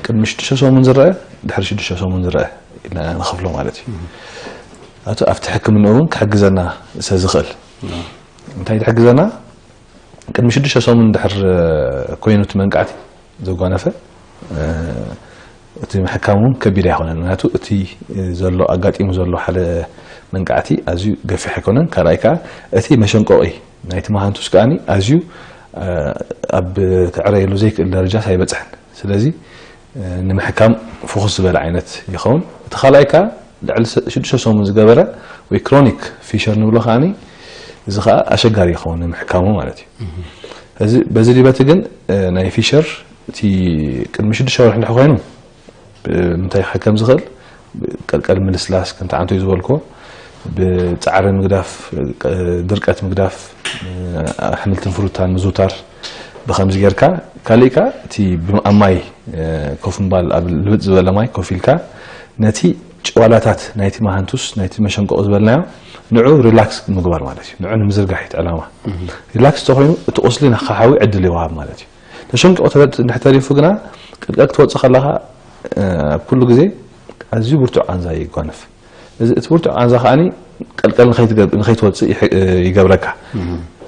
ቅድሚ ሽዱሽተ ሰሙን ዝረአ ድሕሪ ሽዱሽተ ሰሙን ዝረአ ኢልና ንኸፍሎ ማለት እዩ። ኣቶ ኣብቲ ሕክምና እውን ክሕግዘና ስለ ዝኽእል እንታይ ዝሕግዘና ቅድሚ ሽዱሽተ ሰሙን ድሕር ኮይኑ እቲ መንቃዕቲ ዘጓነፈ እቲ ምሕካም እውን ከቢድ ኣይኮነን። ምክንያቱ እቲ ዘሎ ኣጋጢሙ ዘሎ ሓደ መንቃዕቲ ኣዝዩ ገፊሕ ኣይኮነን። ካልኣይ ከዓ እቲ መሸንቆቂ ናይቲ መሃንቱስ ከዓኒ ኣዝዩ ኣብ ተዕረየሉ ዘይክእል ደረጃ ኣይበፅሐን። ስለዚ ንምሕካም ፍኹስ ዝበለ ዓይነት ይኸውን። እቲ ካልኣይ ከዓ ልዕሊ ሽዱሽተ ሰሙን ዝገበረ ወይ ክሮኒክ ፊሸር ንብሎ ከዓኒ እዚ ከዓ ኣሸጋሪ ይኸውን ንምሕካሙ ማለት እዩ። እዚ በዚ ዲበቲ ግን ናይ ፊሸር እቲ ቅድሚ ሽዱሽተ ወርሒ እንድሕር ኮይኑ ምንታይ ክሕከም ዝኽእል ቀልቀል ምልስላስ ከምቲ ዓንቶይ ዝበልኮ ብፃዕሪ ምግዳፍ ድርቀት ምግዳፍ ኣሕምልትን ፍሩታን ምዝውታር ብከምዚ ጌርካ ካልእ ከ እቲ ኣብ ማይ ኮፍ ምባል ኣብ ልብጥ ዝበለ ማይ ኮፍ ኢልካ ነቲ ጨዋላታት ናይቲ መሃንቱስ ናይቲ መሸንቆቕ ዝበልናዮ ንዑ ሪላክስ ምግባር ማለት እዩ። ንዑ ንምዝርጋሕ እዩ እቲ ዕላማ። ሪላክስ ተኮይኑ እቲ ቁስሊ ንክሓዊ ዕድል ይወሃብ ማለት እዩ። ተሸንቂቑ እንድሕር ተሪፉ ግና ቀልቀል ክትወፅእ ከለኻ ኣብ ኩሉ ግዜ ኣዝዩ ብርቱዕ ቃንዛ ይጓንፍ። እዚ እቲ ብርቱዕ ቃንዛ ከዓኒ ቀልቀል ንኸይትወፅእ ይገብረካ።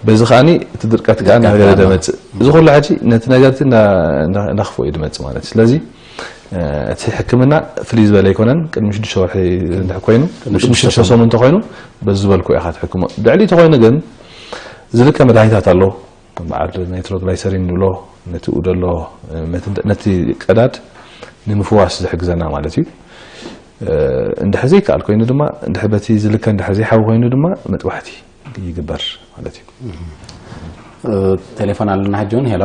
በዚ ከዓኒ እቲ ድርቀት ከዓ እናገደደ መፅእ። እዚ ኩሉ ሕጂ ነቲ ነገርቲ እንዳኽፍኦ እዩ ዝመፅእ ማለት እዩ። ስለዚ እቲ ሕክምና ፍልይ ዝበለ ኣይኮነን። ቅድሚ ሽዱሽተ ወርሒ እንድሕር ኮይኑ ቅድሚ ሽዱሽተ ሰሙን እንተኮይኑ በዚ ዝበልኩ ኢኻ ትሕክሞ። ልዕሊ ተኮይኑ ግን ዝልከ መድሃኒታት ኣለዉ። በዓል ናይትሮግላይሰሪን ንብሎ ነቲ ደሎ ነቲ ቀዳድ ንምፍዋስ ዝሕግዘና ማለት እዩ። እንድሕር ዘይከኣል ኮይኑ ድማ እንድሕር በቲ ዝልከ እንድሕር ዘይሓዊ ኮይኑ ድማ መጥባሕቲ ይግበር ማለት እዩ። ቴሌፎን ኣለና ሕጂ እውን። ሄሎ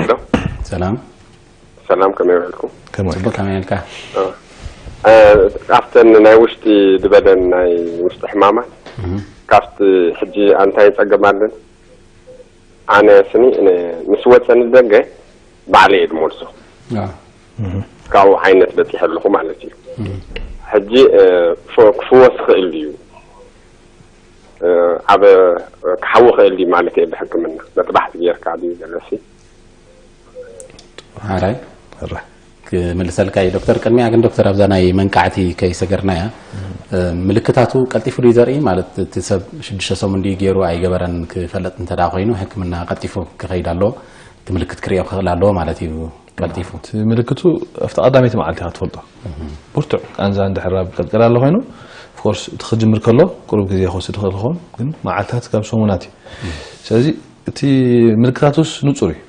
ሄሎ ሰላም ሰላም ከመይ ውዕልኩም? ከመይ ፅቡቅ ከመይ ኢልካ? ኣብተን ናይ ውሽጢ ዝበለን ናይ ውሽጢ ሕማማት ካብቲ ሕጂ ኣንታይ ፀገም ኣለን? ኣነ ስኒ ምስ ወፀ ንደገ ባዕለ እየ ዝመልሶ። ካብኡ ዓይነት በፂሐ ኣለኹ ማለት እዩ። ሕጂ ክፍወስ ክእል ድዩ? ኣብ ክሓዊ ክእል ድዩ ማለት እየ ብሕክምና መጥባሕቲ ጌርካ ድዩ ዘለሲ? ሓራይ ሕራይ ክምልሰልካ እዩ ዶክተር። ቅድሚያ ግን ዶክተር ኣብዛ ናይ መንቃዕቲ ከይሰገርናያ ምልክታቱ ቀልጢፉ ድዩ ዘርኢ ማለት እቲ ሰብ ሽዱሽተ ሰሙን ድዩ ገይሩ ኣይገበረን ክፈለጥ እንተ ደኣ ኮይኑ ሕክምና ቀልጢፉ ክኸይድ ኣለዎ። እቲ ምልክት ክርእዮ ክኽእል ኣለዎ ማለት እዩ። ቀልጢፉ እቲ ምልክቱ ኣብቲ ቀዳመይቲ መዓልቲ ኢኻ ትፈልጦ። ብርቱዕ ቃንዛ እንድሕር ኣብ ቀልቀል ኣሎ ኮይኑ ኦፍኮርስ እቲ ክጅምር ከሎ ቁሩብ ግዜ ክወስድ ይኽእል ክኸውን ግን መዓልታት ካብ ሰሙናት እዩ። ስለዚ እቲ ምልክታቱስ ንጹር እዩ።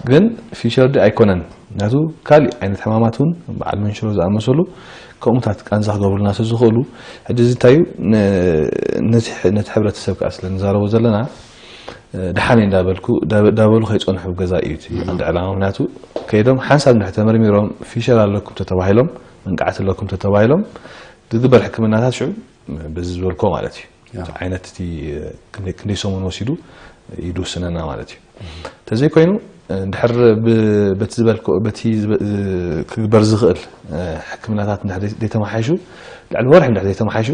ግን ፊሸር ድዩ ኣይኮነን ምክንያቱ ካሊእ ዓይነት ሕማማት እውን በዓል መንሽሮ ዝኣመሰሉ ከምኡታት ቃንዛ ክገብሩልና ስለ ዝኽእሉ ሕጂ እዚ እንታይ እዩ ነቲ ሕብረተሰብ ከዓ ስለ ንዛረቦ ዘለና ደሓን እንዳበልኩ እንዳበሉ ከይፀንሑ ገዛ እዩ እቲ ቀንዲ ዕላማ ምክንያቱ ከይዶም ሓንሳብ እንድሕር ተመርሚሮም ፊሸር ኣለኩም ተተባሂሎም መንቃዕቲ ኣለኩም ተተባሂሎም ዝግበር ሕክምናታት ሽዑ በዚ ዝበልኮ ማለት እዩ። ዓይነት እቲ ክንደይ ሰሙን ወሲዱ እዩ ዝውስነና ማለት እዩ። እንተዘይኮይኑ እንድሕር በቲ ዝበልኮ በቲ ክግበር ዝኽእል ሕክምናታት እንድሕር ዘይተመሓይሹ ልዕሊ ወርሒ እንድሕር ዘይተመሓይሹ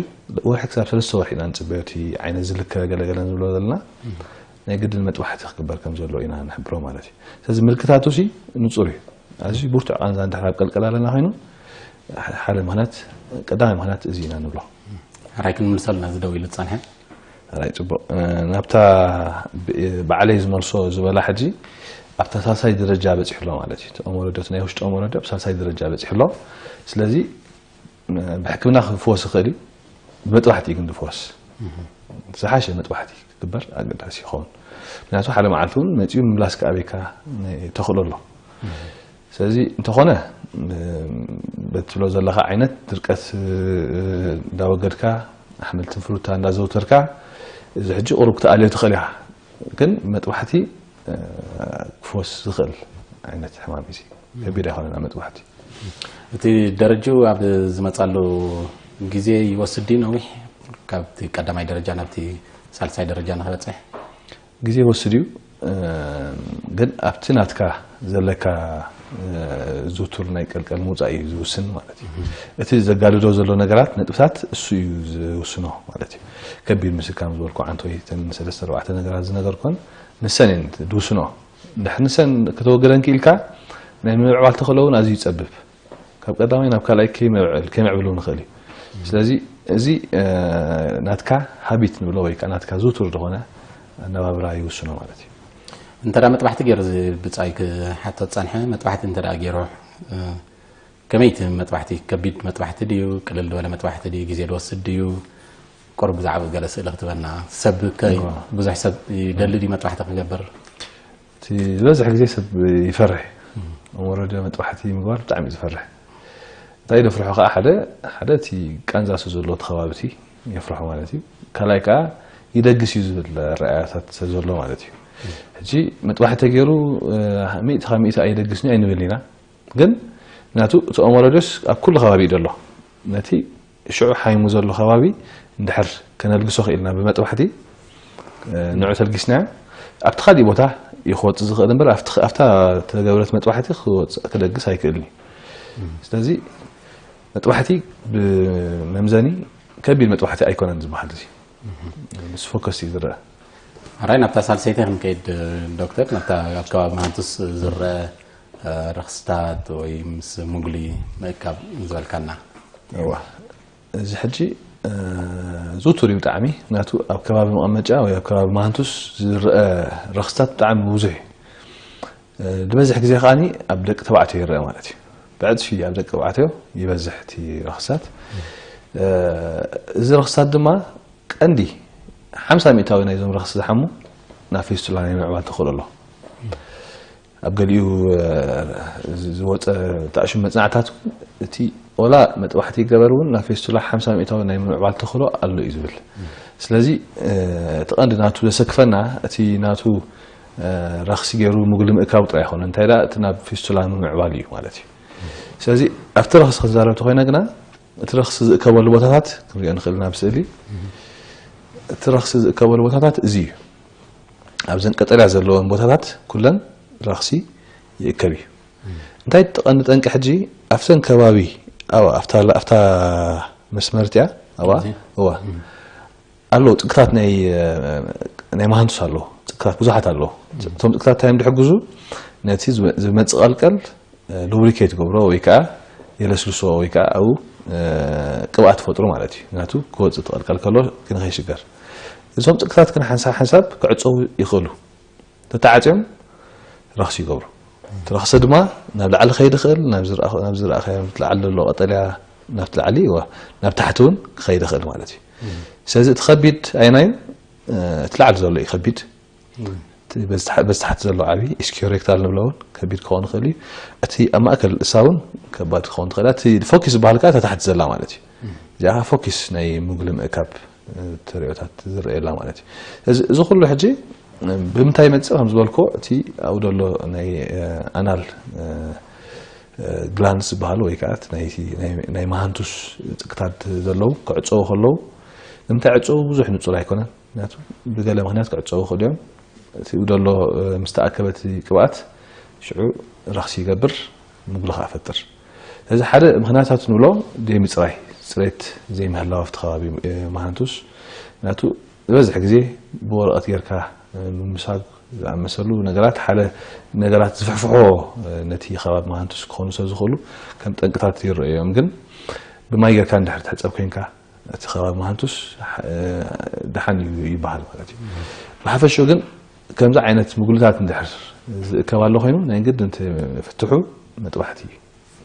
ወርሒ ክሳብ ሰለስተ ወርሒ ኢና ንፅበዮ እቲ ዓይነት ዝልከ ገለገለ ንብሎ ዘለና ናይ ግድን መጥባሕቲ ክግበር ከም ዘለዎ ኢና ንሕብሮ ማለት እዩ። ስለዚ ምልክታቱ ሲ ንጹር እዩ። ኣዝዩ ብርቱዕ ቃንዛ እንድሕር ኣብ ቀልቀል ኣለና ኮይኑ ሓደ ምኽንያት፣ ቀዳማይ ምኽንያት እዚ ኢና ንብሎ። ሕራይ ክንምልሰሉ ነዚ ደው ኢሉ ዝጸንሐ። ሕራይ ጽቡቕ። ናብታ ባዕለይ ዝመልሶ ዝበላ ሕጂ ኣብታ ሳልሳይ ደረጃ በጺሑ ኣሎ ማለት እዩ። ኦሞረዶ፣ ናይ ውሽጢ ኦሞረዶ ኣብ ሳልሳይ ደረጃ በጺሑ ኣሎ። ስለዚ ብሕክምና ክፍወስ ይኽእል እዩ። ብመጥባሕቲ ግን ዝፍወስ ዝሓሸ መጥባሕቲ ክግበር ኣገዳሲ ይኸውን። ምክንያቱ ሓደ መዓልቲ እውን መፂኡ ምምላስ ከኣበካ ተኽእሎ ኣሎ። ስለዚ እንተኾነ በትብሎ ዘለካ ዓይነት ድርቀት እንዳወገድካ ኣሕምልትን ፍሩታ እንዳዘውተርካ እዚ ሕጂ ቁሩብ ክትኣልዮ ትኽእል ኢኻ። ግን መጥባሕቲ ክፍወስ ዝኽእል ዓይነት ሕማም እዩ። ከቢድ ኣይኮነን ኣብ መጥባሕቲ። እቲ ደረጃ ኣብ ዝመጻሉ ግዜ ይወስድ ድዩ ነዊሕ? ካብቲ ቀዳማይ ደረጃ ናብቲ ሳልሳይ ደረጃ ንክበጽሕ ግዜ ይወስድ እዩ። ግን ኣብቲ ናትካ ዘለካ ዝውቱር ናይ ቀልቀል ምውፃእ እዩ ዝውስን ማለት እዩ። እቲ ዘጋድዶ ዘሎ ነገራት ነጥብታት እሱ እዩ ዝውስኖ ማለት እዩ። ከቢድ ምስካም ዝበልኩ ዓንቶይ ተን ሰለስተ ኣርባዕተ ነገራት ዝነገርኩን ንሰን እየን ዝውስኖ። ድሕሪ ንሰን ከተወገደን ክኢልካ ናይ ምምዕባል ተኽእሎ እውን ኣዝዩ ይጸብብ። ካብ ቀዳማይ ናብ ካልኣይ ከይምዕብል ከይምዕብል እውን ይኽእል እዩ። ስለዚ እዚ ናትካ ሃቢት ንብሎ ወይ ከዓ ናትካ ዝውቱር ዝኾነ ኣነባብራ ይውስኖ ማለት እዩ። እንተ መጥባሕቲ ገይሩ ብጻይ ክሓቶ ጸንሐ መጥባሕቲ እንተ ገይሩ ከመይቲ መጥባሕቲ ከቢድ መጥባሕቲ ድዩ ቅልል ዝበለ መጥባሕቲ ድዩ ግዜ ዝወስድ ድዩ? ቁሩብ ብዛዕባ ገለ ስእሊ ክትበና ሰብ ብዙሕ ሰብ ይደሊ ድዩ መጥባሕቲ ክገብር? እቲ ዝበዝሕ ግዜ ሰብ ይፈርሕ። ወረደ መጥባሕቲ ምግባር ብጣዕሚ እዩ ዝፈርሕ። እንታይ ደፍርሖ ከዓ ሓደ ሓደ እቲ ቃንዛ ስለ ዘሎ እቲ ከባቢ እቲ የፍርሖ ማለት እዩ። ካልኣይ ከዓ ይደግስ እዩ ዝብል ረኣያታት ስለ ዘሎ ማለት እዩ። ሕጂ መጥባሕቲ ተገይሩ ሚእቲ ካብ ሚእቲ ኣይደግስን እዩ ኣይንብል ኢና። ግን ናቱ እቲ ኦሞረዶስ ኣብ ኩሉ ከባቢ እዩ ዘሎ። ነቲ ሽዑ ሓይሙ ዘሎ ከባቢ እንድሕር ከነልግሶ ክኢልና ብመጥባሕቲ ንዑ ተልጊስናዮ ኣብቲ ካሊእ ቦታ እዩ ክወፅእ ዝኽእል እምበር ኣብታ ተገብረት መጥባሕቲ ክወፅእ ክደግስ ኣይክእልን እዩ። ስለዚ መጥባሕቲ ብመምዘኒ ከቢድ መጥባሕቲ ኣይኮነን ዝበሃል እዚ ምስ ፎከስ እዩ ዝረአ። ኣራይ ናብታ ሳልሰይቲ ክንከይድ ዶክተር፣ ናብታ ኣብ ከባቢ መሃንቱስ ዝረአ ረኽስታት ወይ ምስ ሙግሊ ምእካብ ዝበልካና። እዋ እዚ ሕጂ ዝውቱር እዩ ብጣዕሚ። ምክንያቱ ኣብ ከባቢ መቐመጫ ወይ ኣብ ከባቢ መሃንቱስ ዝረአ ረኽስታት ብጣዕሚ ብዙሕ እዩ። ዝበዝሕ ግዜ ከዓኒ ኣብ ደቂ ተባዕትዮ ይረአ ማለት እዩ። ብዕፅፊ ኣብ ደቂ ተባዕትዮ ይበዝሕ እቲ ረኽስታት። እዚ ረኽስታት ድማ ቀንዲ ሓምሳ ሚእታዊ ናይዞም ረኽሲ ዝሓሙ ናብ ፌስቱላ ናይ ምዕባል ተኽእሎ ኣሎ። ኣብ ገሊኡ ዝወፀ ተኣሽሙ መፅናዕታት እውን እቲ ኦላ መጥባሕቲ ይገበር እውን ናብ ፌስቱላ ሓምሳ ሚእታዊ ናይ ምምዕባል ተኽእሎ ኣሎ እዩ ዝብል። ስለዚ እቲ ቀንዲ ናቱ ዘሰክፈና እቲ ናቱ ረኽሲ ገይሩ ምግሊ ምእካቡ ጥራይ ይኮነ እንታይ ዳ እቲ ናብ ፌስቱላ ምምዕባል እዩ ማለት እዩ። ስለዚ ኣብቲ ረኽሲ ክንዛረብ ተኮይና ግና እቲ ረኽሲ ዝእከበሉ ቦታታት ክንሪኦ ንኽእል ናብ ስእሊ። እቲ ረኽሲ ዝእከበሉ ቦታታት እዚ እዩ። ኣብዘን ቀጠልያ ዘለወን ቦታታት ኩለን ረኽሲ ይእከብ እዩ። እንታይ እቲ ቀንዲ ጠንቂ ሕጂ ኣብተን ከባቢ ኣብታ ኣብታ መስመር እቲኣ ኣብኣ እዋ ኣለዉ ጽቅታት ናይ ናይ መሃንቱስ ኣለዉ ጽቅታት ብዙሓት ኣለዉ። እቶም ጽቅታት እንታይ እዮም ዝሕግዙ ነቲ ዝመጽእ ቀልቀል ሉብሪኬት ገብሮ ወይ ከዓ የለስልሶ ወይ ከዓ ኣብኡ ቅብኣት ፈጥሩ ማለት እዩ። ምክንያቱ ክወፅእ ትቐልቀል ከሎ ክንኸይሽገር እዞም ጽቅታት ግን ሓንሳብ ሓንሳብ ክዕፀዉ ይኽእሉ። ተተዓፅዮም ረኽሲ ይገብሩ። እቲ ረኽሲ ድማ ናብ ላዕሊ ከይድ ይኽእል ናብ ዝረኣኸ ናብ ዝረኣኸ ላዕሊ ዘሎ ቀጠልያ ናብቲ ላዕሊ እዋ ናብ ታሕቲ እውን ክኸይድ ይኽእል ማለት እዩ። ስለዚ እቲ ከቢድ ኣይናዩ እቲ ላዕሊ ዘሎ እዩ ከቢድ። በዚ ታሕቲ ዘሎ ዓብዪ ኢስኪዮሬክታል ንብሎ እውን ከቢድ ክኸውን ይኽእል እዩ። እቲ ኣብ ማእከል እሳ እውን ከባድ ክኸውን ትኽእል እቲ ፎኪስ ዝበሃል ከዓ ተታሕቲ ዘላ ማለት እዩ። እዚኣ ከዓ ፎኪስ ናይ ምግሊ ምእካብ ተሪኦታት ዝረአየላ ማለት እዩ። እዚ ኩሉ ሕጂ ብምንታይ ይመፅእ ከም ዝበልኮ እቲ ኣብኡ ዘሎ ናይ ኣናል ግላንስ ዝበሃሉ ወይ ከዓ ናይ መሃንቱስ ፅቅታት ዘለዉ ክዕፀዉ ከለዉ ንምንታይ ዕፀዉ ብዙሕ ንፁር ኣይኮነን። ምክንያቱ ብገለ ምክንያት ክዕፀዉ ክእሉ እዮም። እቲ ዘሎ ምስ ተኣከበ እቲ ቅብኣት ሽዑ ረኽሲ ይገብር፣ ምጉልኻ ፈጥር። ስለዚ ሓደ ምክንያታት ንብሎ ደይ ምፅራይ፣ ፅሬት ዘይምህላው ኣብቲ ከባቢ መሃንቱስ ናቱ ዝበዝሕ ግዜ ብወረቐት ጌርካ ምምሳግ ዝኣመሰሉ ነገራት ሓደ ነገራት ዝፍሕፍሖ ነቲ ከባቢ መሃንቱስ ክኾኑ ስለ ዝኽእሉ ከም ጠንቅታት ይረኣዮም። ግን ብማይ ጌርካ እንድሕር ትሕጸብ ኮይንካ እቲ ከባቢ መሃንቱስ ደሓን እዩ ይበሃል ማለት እዩ። ብሓፈሽኡ ግን ከምዚ ዓይነት ምጉልታት እንድሕር ዝእከብ ኣሎ ኮይኑ ናይ ግድን እቲ ፍትሑ መጥባሕቲ እዩ።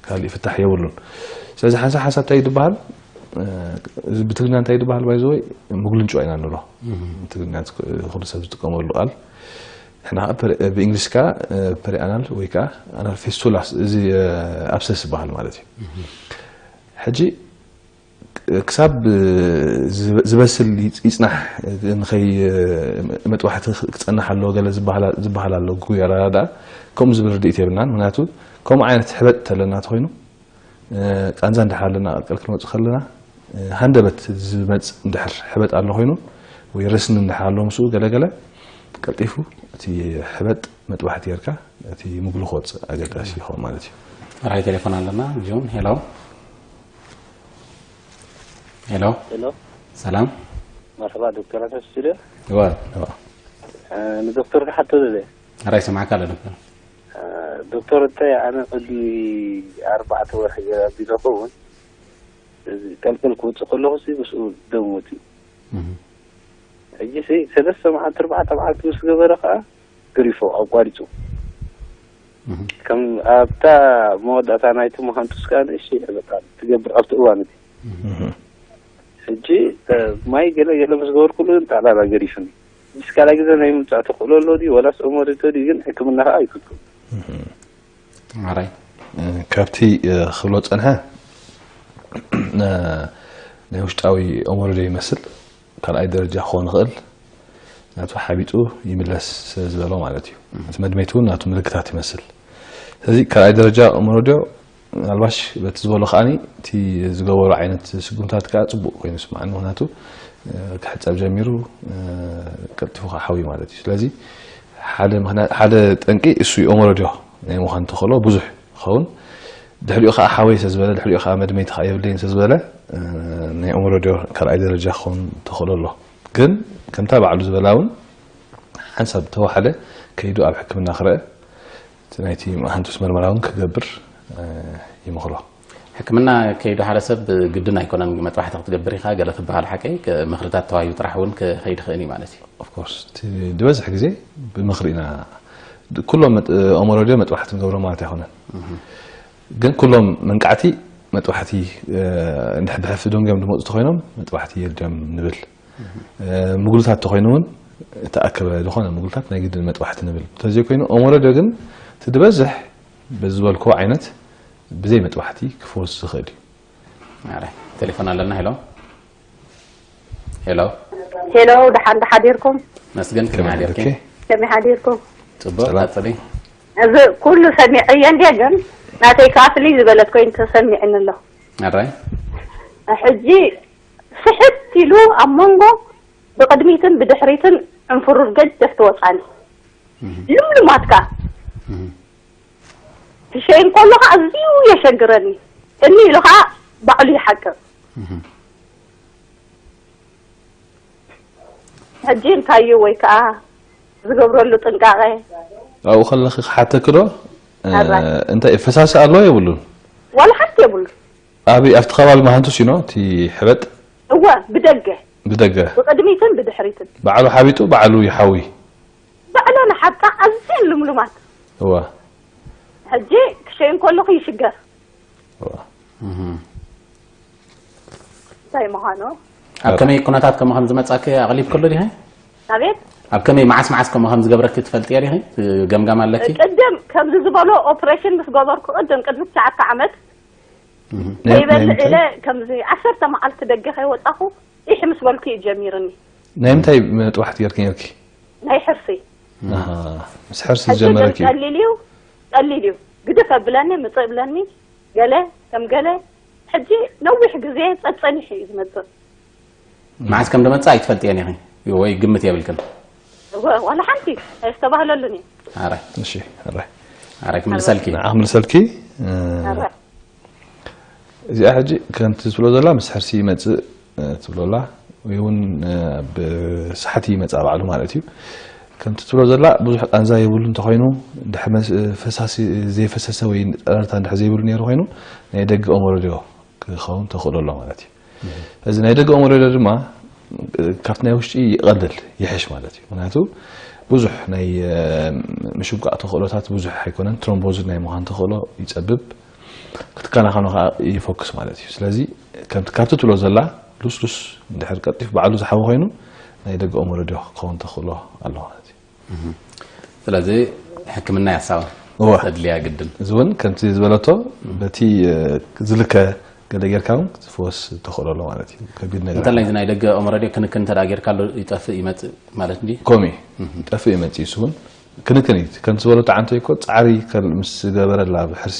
ካልእ ፍታሕ የብሉን። ስለዚ ሓንሳብ ሓንሳብ እንታይ ይድበሃል? እዚ ብትግርኛ እንታይ ይድበሃል? ባይዘወይ ምጉልንጭዋ ኢና ንብሎ። ትግርኛ ኩሉ ሰብ ዝጥቀመሉ ቃል። ንሕና ብእንግሊሽ ከዓ ፐሪኣናል ወይ ከዓ ኣናል ፌስቱላስ፣ እዚ ኣብሰስ ይበሃል ማለት እዩ። ሕጂ ክሳብ ዝበስል ይፅናሕ፣ ንኸይ መጥባሕቲ ክፀንሕ ኣለዎ ገለ ዝበሃል ኣሎ። ጉጉይ ኣረዳድኣ ከምኡ ዝብል ርድኢት የብልናን። ምክንያቱ ከምኡ ዓይነት ሕበጥ ተለና ተኮይኑ ቃንዛ እንድሕር ኣለና ቀልቀል ክንወፅእ ከለና ሃንደበት ዝመፅ እንድሕር ሕበጥ ኣሎ ኮይኑ ወይ ረስኒ እንድሕር ኣሎ ምስኡ ገለገለ ቀልጢፉ እቲ ሕበጥ መጥባሕቲ ጌርካ እቲ ምግሉ ክወፅእ ኣገዳሲ ይኸውን ማለት እዩ። ራይ ቴሌፎን ኣለና። ጆን፣ ሄሎ። ሄሎ። ሄሎ። ሰላም። መርሐባ ዶክተር፣ ኣቶ ስቱድዮ። እዋ። እዋ። እ፣ ንዶክተር ክሓቶ ደለ። ራይ ሰማዕካ ኣለ ዶክተር። እ፣ ዶክተር፣ እንታይ ኣነ ቅድሚ ኣርባዕተ ወርሒ ገይረ ኣቢለ ኸውን፣ እዚ ቀልቀል ክወፅእ ከለኹ ሲ ምስኡ ደም ወፂኡ። እህ። ሕጂ ሲ ሰለስተ መዓልቲ፣ ኣርባዕተ መዓልቲ ምስ ገበረ ከዓ ገሪፎ ኣቋሪፁ። እህ። ከም ኣብታ መወዳእታ ናይቲ መሃንቱስ ከዓ ንእሽተይ ሕበጣ ትገብር ኣብቲ እዋን እቲ። እህ። ሕጂ፣ እ፣ ማይ ገለ ገለ ምስ ገበርኩሉ ግን ጠቕላላ ገሪፉኒ። ምስ ካልኣይ ግዜ ናይ ምምጻእ ተኽእሎ ኣሎ ድዩ? ዋላስ ኦሞሪቶ ድዩ? ግን ሕክምና ከኣ ኣይከድኩን። እህ። ኣራይ። እ፣ ካብቲ፣ እ፣ ክብሎ ጸንሐ፣ እ፣ ናይ ውሽጣዊ ኦሞሪዶ ይመስል። ካልኣይ ደረጃ ክኸውን ይኽእል። ናቱ ሓቢጡ ይምለስ ስለ ዝበሎ ማለት እዩ። እቲ መድመይቲ እውን ናቱ ምልክታት ይመስል። ስለዚ ካልኣይ ደረጃ ኦሞሪዶ ምናልባሽ በቲ ዝበሎ ከኣኒ እቲ ዝገበሮ ዓይነት ስጉምታት ከኣ ጽቡቕ ኮይኑ ይስምዓኒ። ምኽንያቱ፣ እ፣ ክሕጸብ ጀሚሩ፣ እ፣ ቀልጢፉ ከኣ ሓዊ ማለት እዩ። ስለዚ ሓደ ምኽንያት፣ ሓደ ጠንቂ እሱ እዩ። ኦሞሮድዮ ናይ ምዃን ተኽእሎ ብዙሕ ይኸውን። ድሕሪኡ ከኣ ሓወይ ስለ ዝበለ፣ ድሕሪኡ ከኣ መድመይቲ ከኣ የብለይን ስለ ዝበለ፣ እ፣ ናይ ኦሞሮድዮ ካልኣይ ደረጃ ክኸውን ተኽእሎ ኣሎ። ግን ከምታ ባዕሉ ዝበላ እውን ሓንሳብ ተዋሓደ ከይዱ ኣብ ሕክምና ክረአ፣ እቲ ናይቲ መሃንቱስ መርመራ እውን ክገብር፣ እ፣ ይምኽሮ። ሕክምና ከይዱ ሓደ ሰብ ግድን ኣይኮነን መጥባሕቲ ክትገብር ኢኻ ገለ ክበሃል ሓቀይ፣ ክ-፣ ምኽርታት ተዋሂቡ ጥራሕ እውን ክኸይድ ይኽእል እዩ ማለት እዩ። Of course፣ እቲ ዝበዝሕ ግዜ ብምኽሪ ኢና፣ ድ-፣ ኩሎም መጥ-፣ ኦሞሮድዮ መጥባሕቲ ንገብሮ ማለት ኣይኮነን። እህ። ግን ኩሎም መንቃዕቲ መጥባሕቲ፣ እ፣ እንድሕ-፣ ብሕፍዶም ገም ዝመፁ ተኾይኖም መጥባሕቲ የድልዮም ንብል። እ፣ ምጉልታት ተኾይኑ እውን እተኣከበ ዝኾነ ምጉልታት ናይ ግድን መጥባሕቲ ንብል። እንተዘይኮይኑ ኦሞሮድዮ ግን እቲ ዝበዝሕ በዚ ዝበልክዎ ዓይነት ብዘይ መጥባሕቲ ክፍወስ ዝኽእል እዩ። ኣረ፣ ቴሌፎን ኣለና። ሄሎ። ሄሎ። ሄሎ፣ ደሓን፣ ደሓን ሓዲርኩም? መስገን፣ ከመይ ከመይ ሓዲርኪ? ሓዲርኪ? ከመይ ሓዲርኩም? ጽቡቕ፣ ሰላም። ቀጽሊ። እዚ ኩሉ ሰሚዐዮ እንድየ፣ ግን ናተይ ከኣ ፍልይ ዝበለት ኮይኑ ተሰሚዕኒ ኣሎ። ኣራይ? ሕጂ ስሕት ኢሉ ኣብ መንጎ ብቕድሚትን ብድሕሪትን ዕንፍሩር ገጀፍ ትወጻኒ። እህ። ልምሉማትካ። እህ። ክሸይን ከሎ ከኣ ኣዝዩ የሸግረኒ። እኒ ኢሉ ከኣ ባዕሉ ይሓቅቕ። እህ። ሕጂ እንታይ እዩ ወይ ከኣ ዝገብረሉ ጥንቃቐ? ኣብኡ ከለኺ ክሓተኪ ዶ? እ፣ ኣራይ። እንታይ ፈሳሲ ኣሎ የብሉን? ዋላ ሓንቲ የብሉን። ኣበይ? ኣብቲ ከባቢ መሃንቱስ እዩ ኖ? እቲ ሕበጥ? እወ፣ ብደገ። ብደገ? ብቕድሚትን ብድሕሪትን። ባዕሉ ሓቢጡ፣ ባዕሉ ይሓዊ? ባዕለን ሓብጣ ኣዝየን ልምሉማት። እወ። ሕጂ ክሸይን ከለኹ ይሽገር። እወ። እህ። እንታይ ምዃኑ? ኣብ ከመይ ኩነታት ከምኡ ከም ዝመጻኪ ኣቕሊብክሉ ዲኺ? ኣቤት? ኣብ ከመይ መዓስ መዓስ ከምኡ ከም ዝገብረኪ ትፈልጥዮ ዲኺ? ገምጋም ኣለኪ? ቅድም ከምዚ ዝበሎ ኦፕሬሽን ምስ ገበርኩ ቅድም ቅድሚ ትሽዓተ ዓመት እህ። ናይ፣ ናይ ከይበልዕ ምንታይ? ኢለ ከምዚ ዓሰርተ መዓልቲ ደገ ከይወጻኹ ኢሕ ምስ በልኩ እዩ ጀሚርኒ። ናይ ምንታይ መጥባሕቲ ጌርኪ ነርኪ? ናይ ሕርሲ። ኣሃ፣ ምስ ሕርሲ ሕጂ ግን ዝጀመረኪ እዩ? ቀሊል እዩ፣ ቀሊል እዩ። ግድፍ ኣብለኒ፣ ምጽእ እብለኒ፣ ገለ ከም ገለ። ሕጂ ነዊሕ ግዜ ጸጸኒሑ እዩ ዝመጽእ። መዓስ ከም ዝመጽእ ኣይትፈልጥዮን ኢኺ ወይ ግምት የብልክን? ወ-፣ ዋላ ሓንቲ ኣየስተባህለሉን እዩ። ኣረ። እሺ፣ ኣረ። ኣረ፣ ክምልሰልኪ። ንዓ ክምልሰልኪ። እ፣ ኣረ። እዚኣ ሕጂ ከምቲ ዝብሎ ዘላ ምስ ሕርሲ ይመጽእ፣ እ፣ ትብሎ ኣላ፣ ወይ እውን፣ እ፣ ብሰሓቲ ይመጽእ ባዕሉ ማለት እዩ። ከምቲ ትብሎ ዘላ ብዙሕ ቃንዛ የብሉ እንተኾይኑ፣ ድሕሪ መስ-፣ ፈሳሲ ዘይፈሰሰ ወይ ጸረርታ እንድሕር ዘይብሉ ነይሩ ኮይኑ፣ ናይ ደገ ኦመረድዮ ክኸውን ተኽእሎ ኣሎ ማለት እዩ። እዚ ናይ ደገ ኦመረድዮ ድማ ካብቲ ናይ ውሽጢ ይቐልል፣ ይሕሽ ማለት እዩ። ምክንያቱ ብዙሕ ናይ፣ እ፣ ምሽጓቕ ተኽእሎታት ብዙሕ ኣይኮነን። ትሮምቦዝን ናይ ምዃን ተኽእሎ ይጸብብ፣ ክትከናኸኖ ከዓ ይፎክስ ማለት እዩ። ስለዚ ከምቲ ካብቲ ትብሎ ዘላ ሉስሉስ እንድሕር ቀልጢፍ ባዕሉ ዝሓዊ ኮይኑ ናይ ደገ ኦመረድዮ ክኸውን ተኽእሎ ኣሎ ማለት እዩ። ስለዚ ሕክምና ያሳብ እወ። ተድልያ ግድን። እዚ እውን ከምቲ ዝበለቶ በቲ፣ እ፣ ዝልከ ገለ ጌርካ እውን ዝፍወስ ተኽእሎ ኣሎ ማለት እዩ። ከቢድ ነገር እንተላይ እዚ ናይ ደገ ኦመረድዮ ክንክን እንተ ጌርካ ኣሎ ይጠፍእ ይመጽእ ማለት እንዲ ኮሚ ጠፍእ ይመጽእ። እሱ እውን ክንክን እዩ። ከምቲ ዝበለቶ ዓንቶ እኮ ጻዕሪ ከል-፣ ምስ ገበረላ ብሕርሲ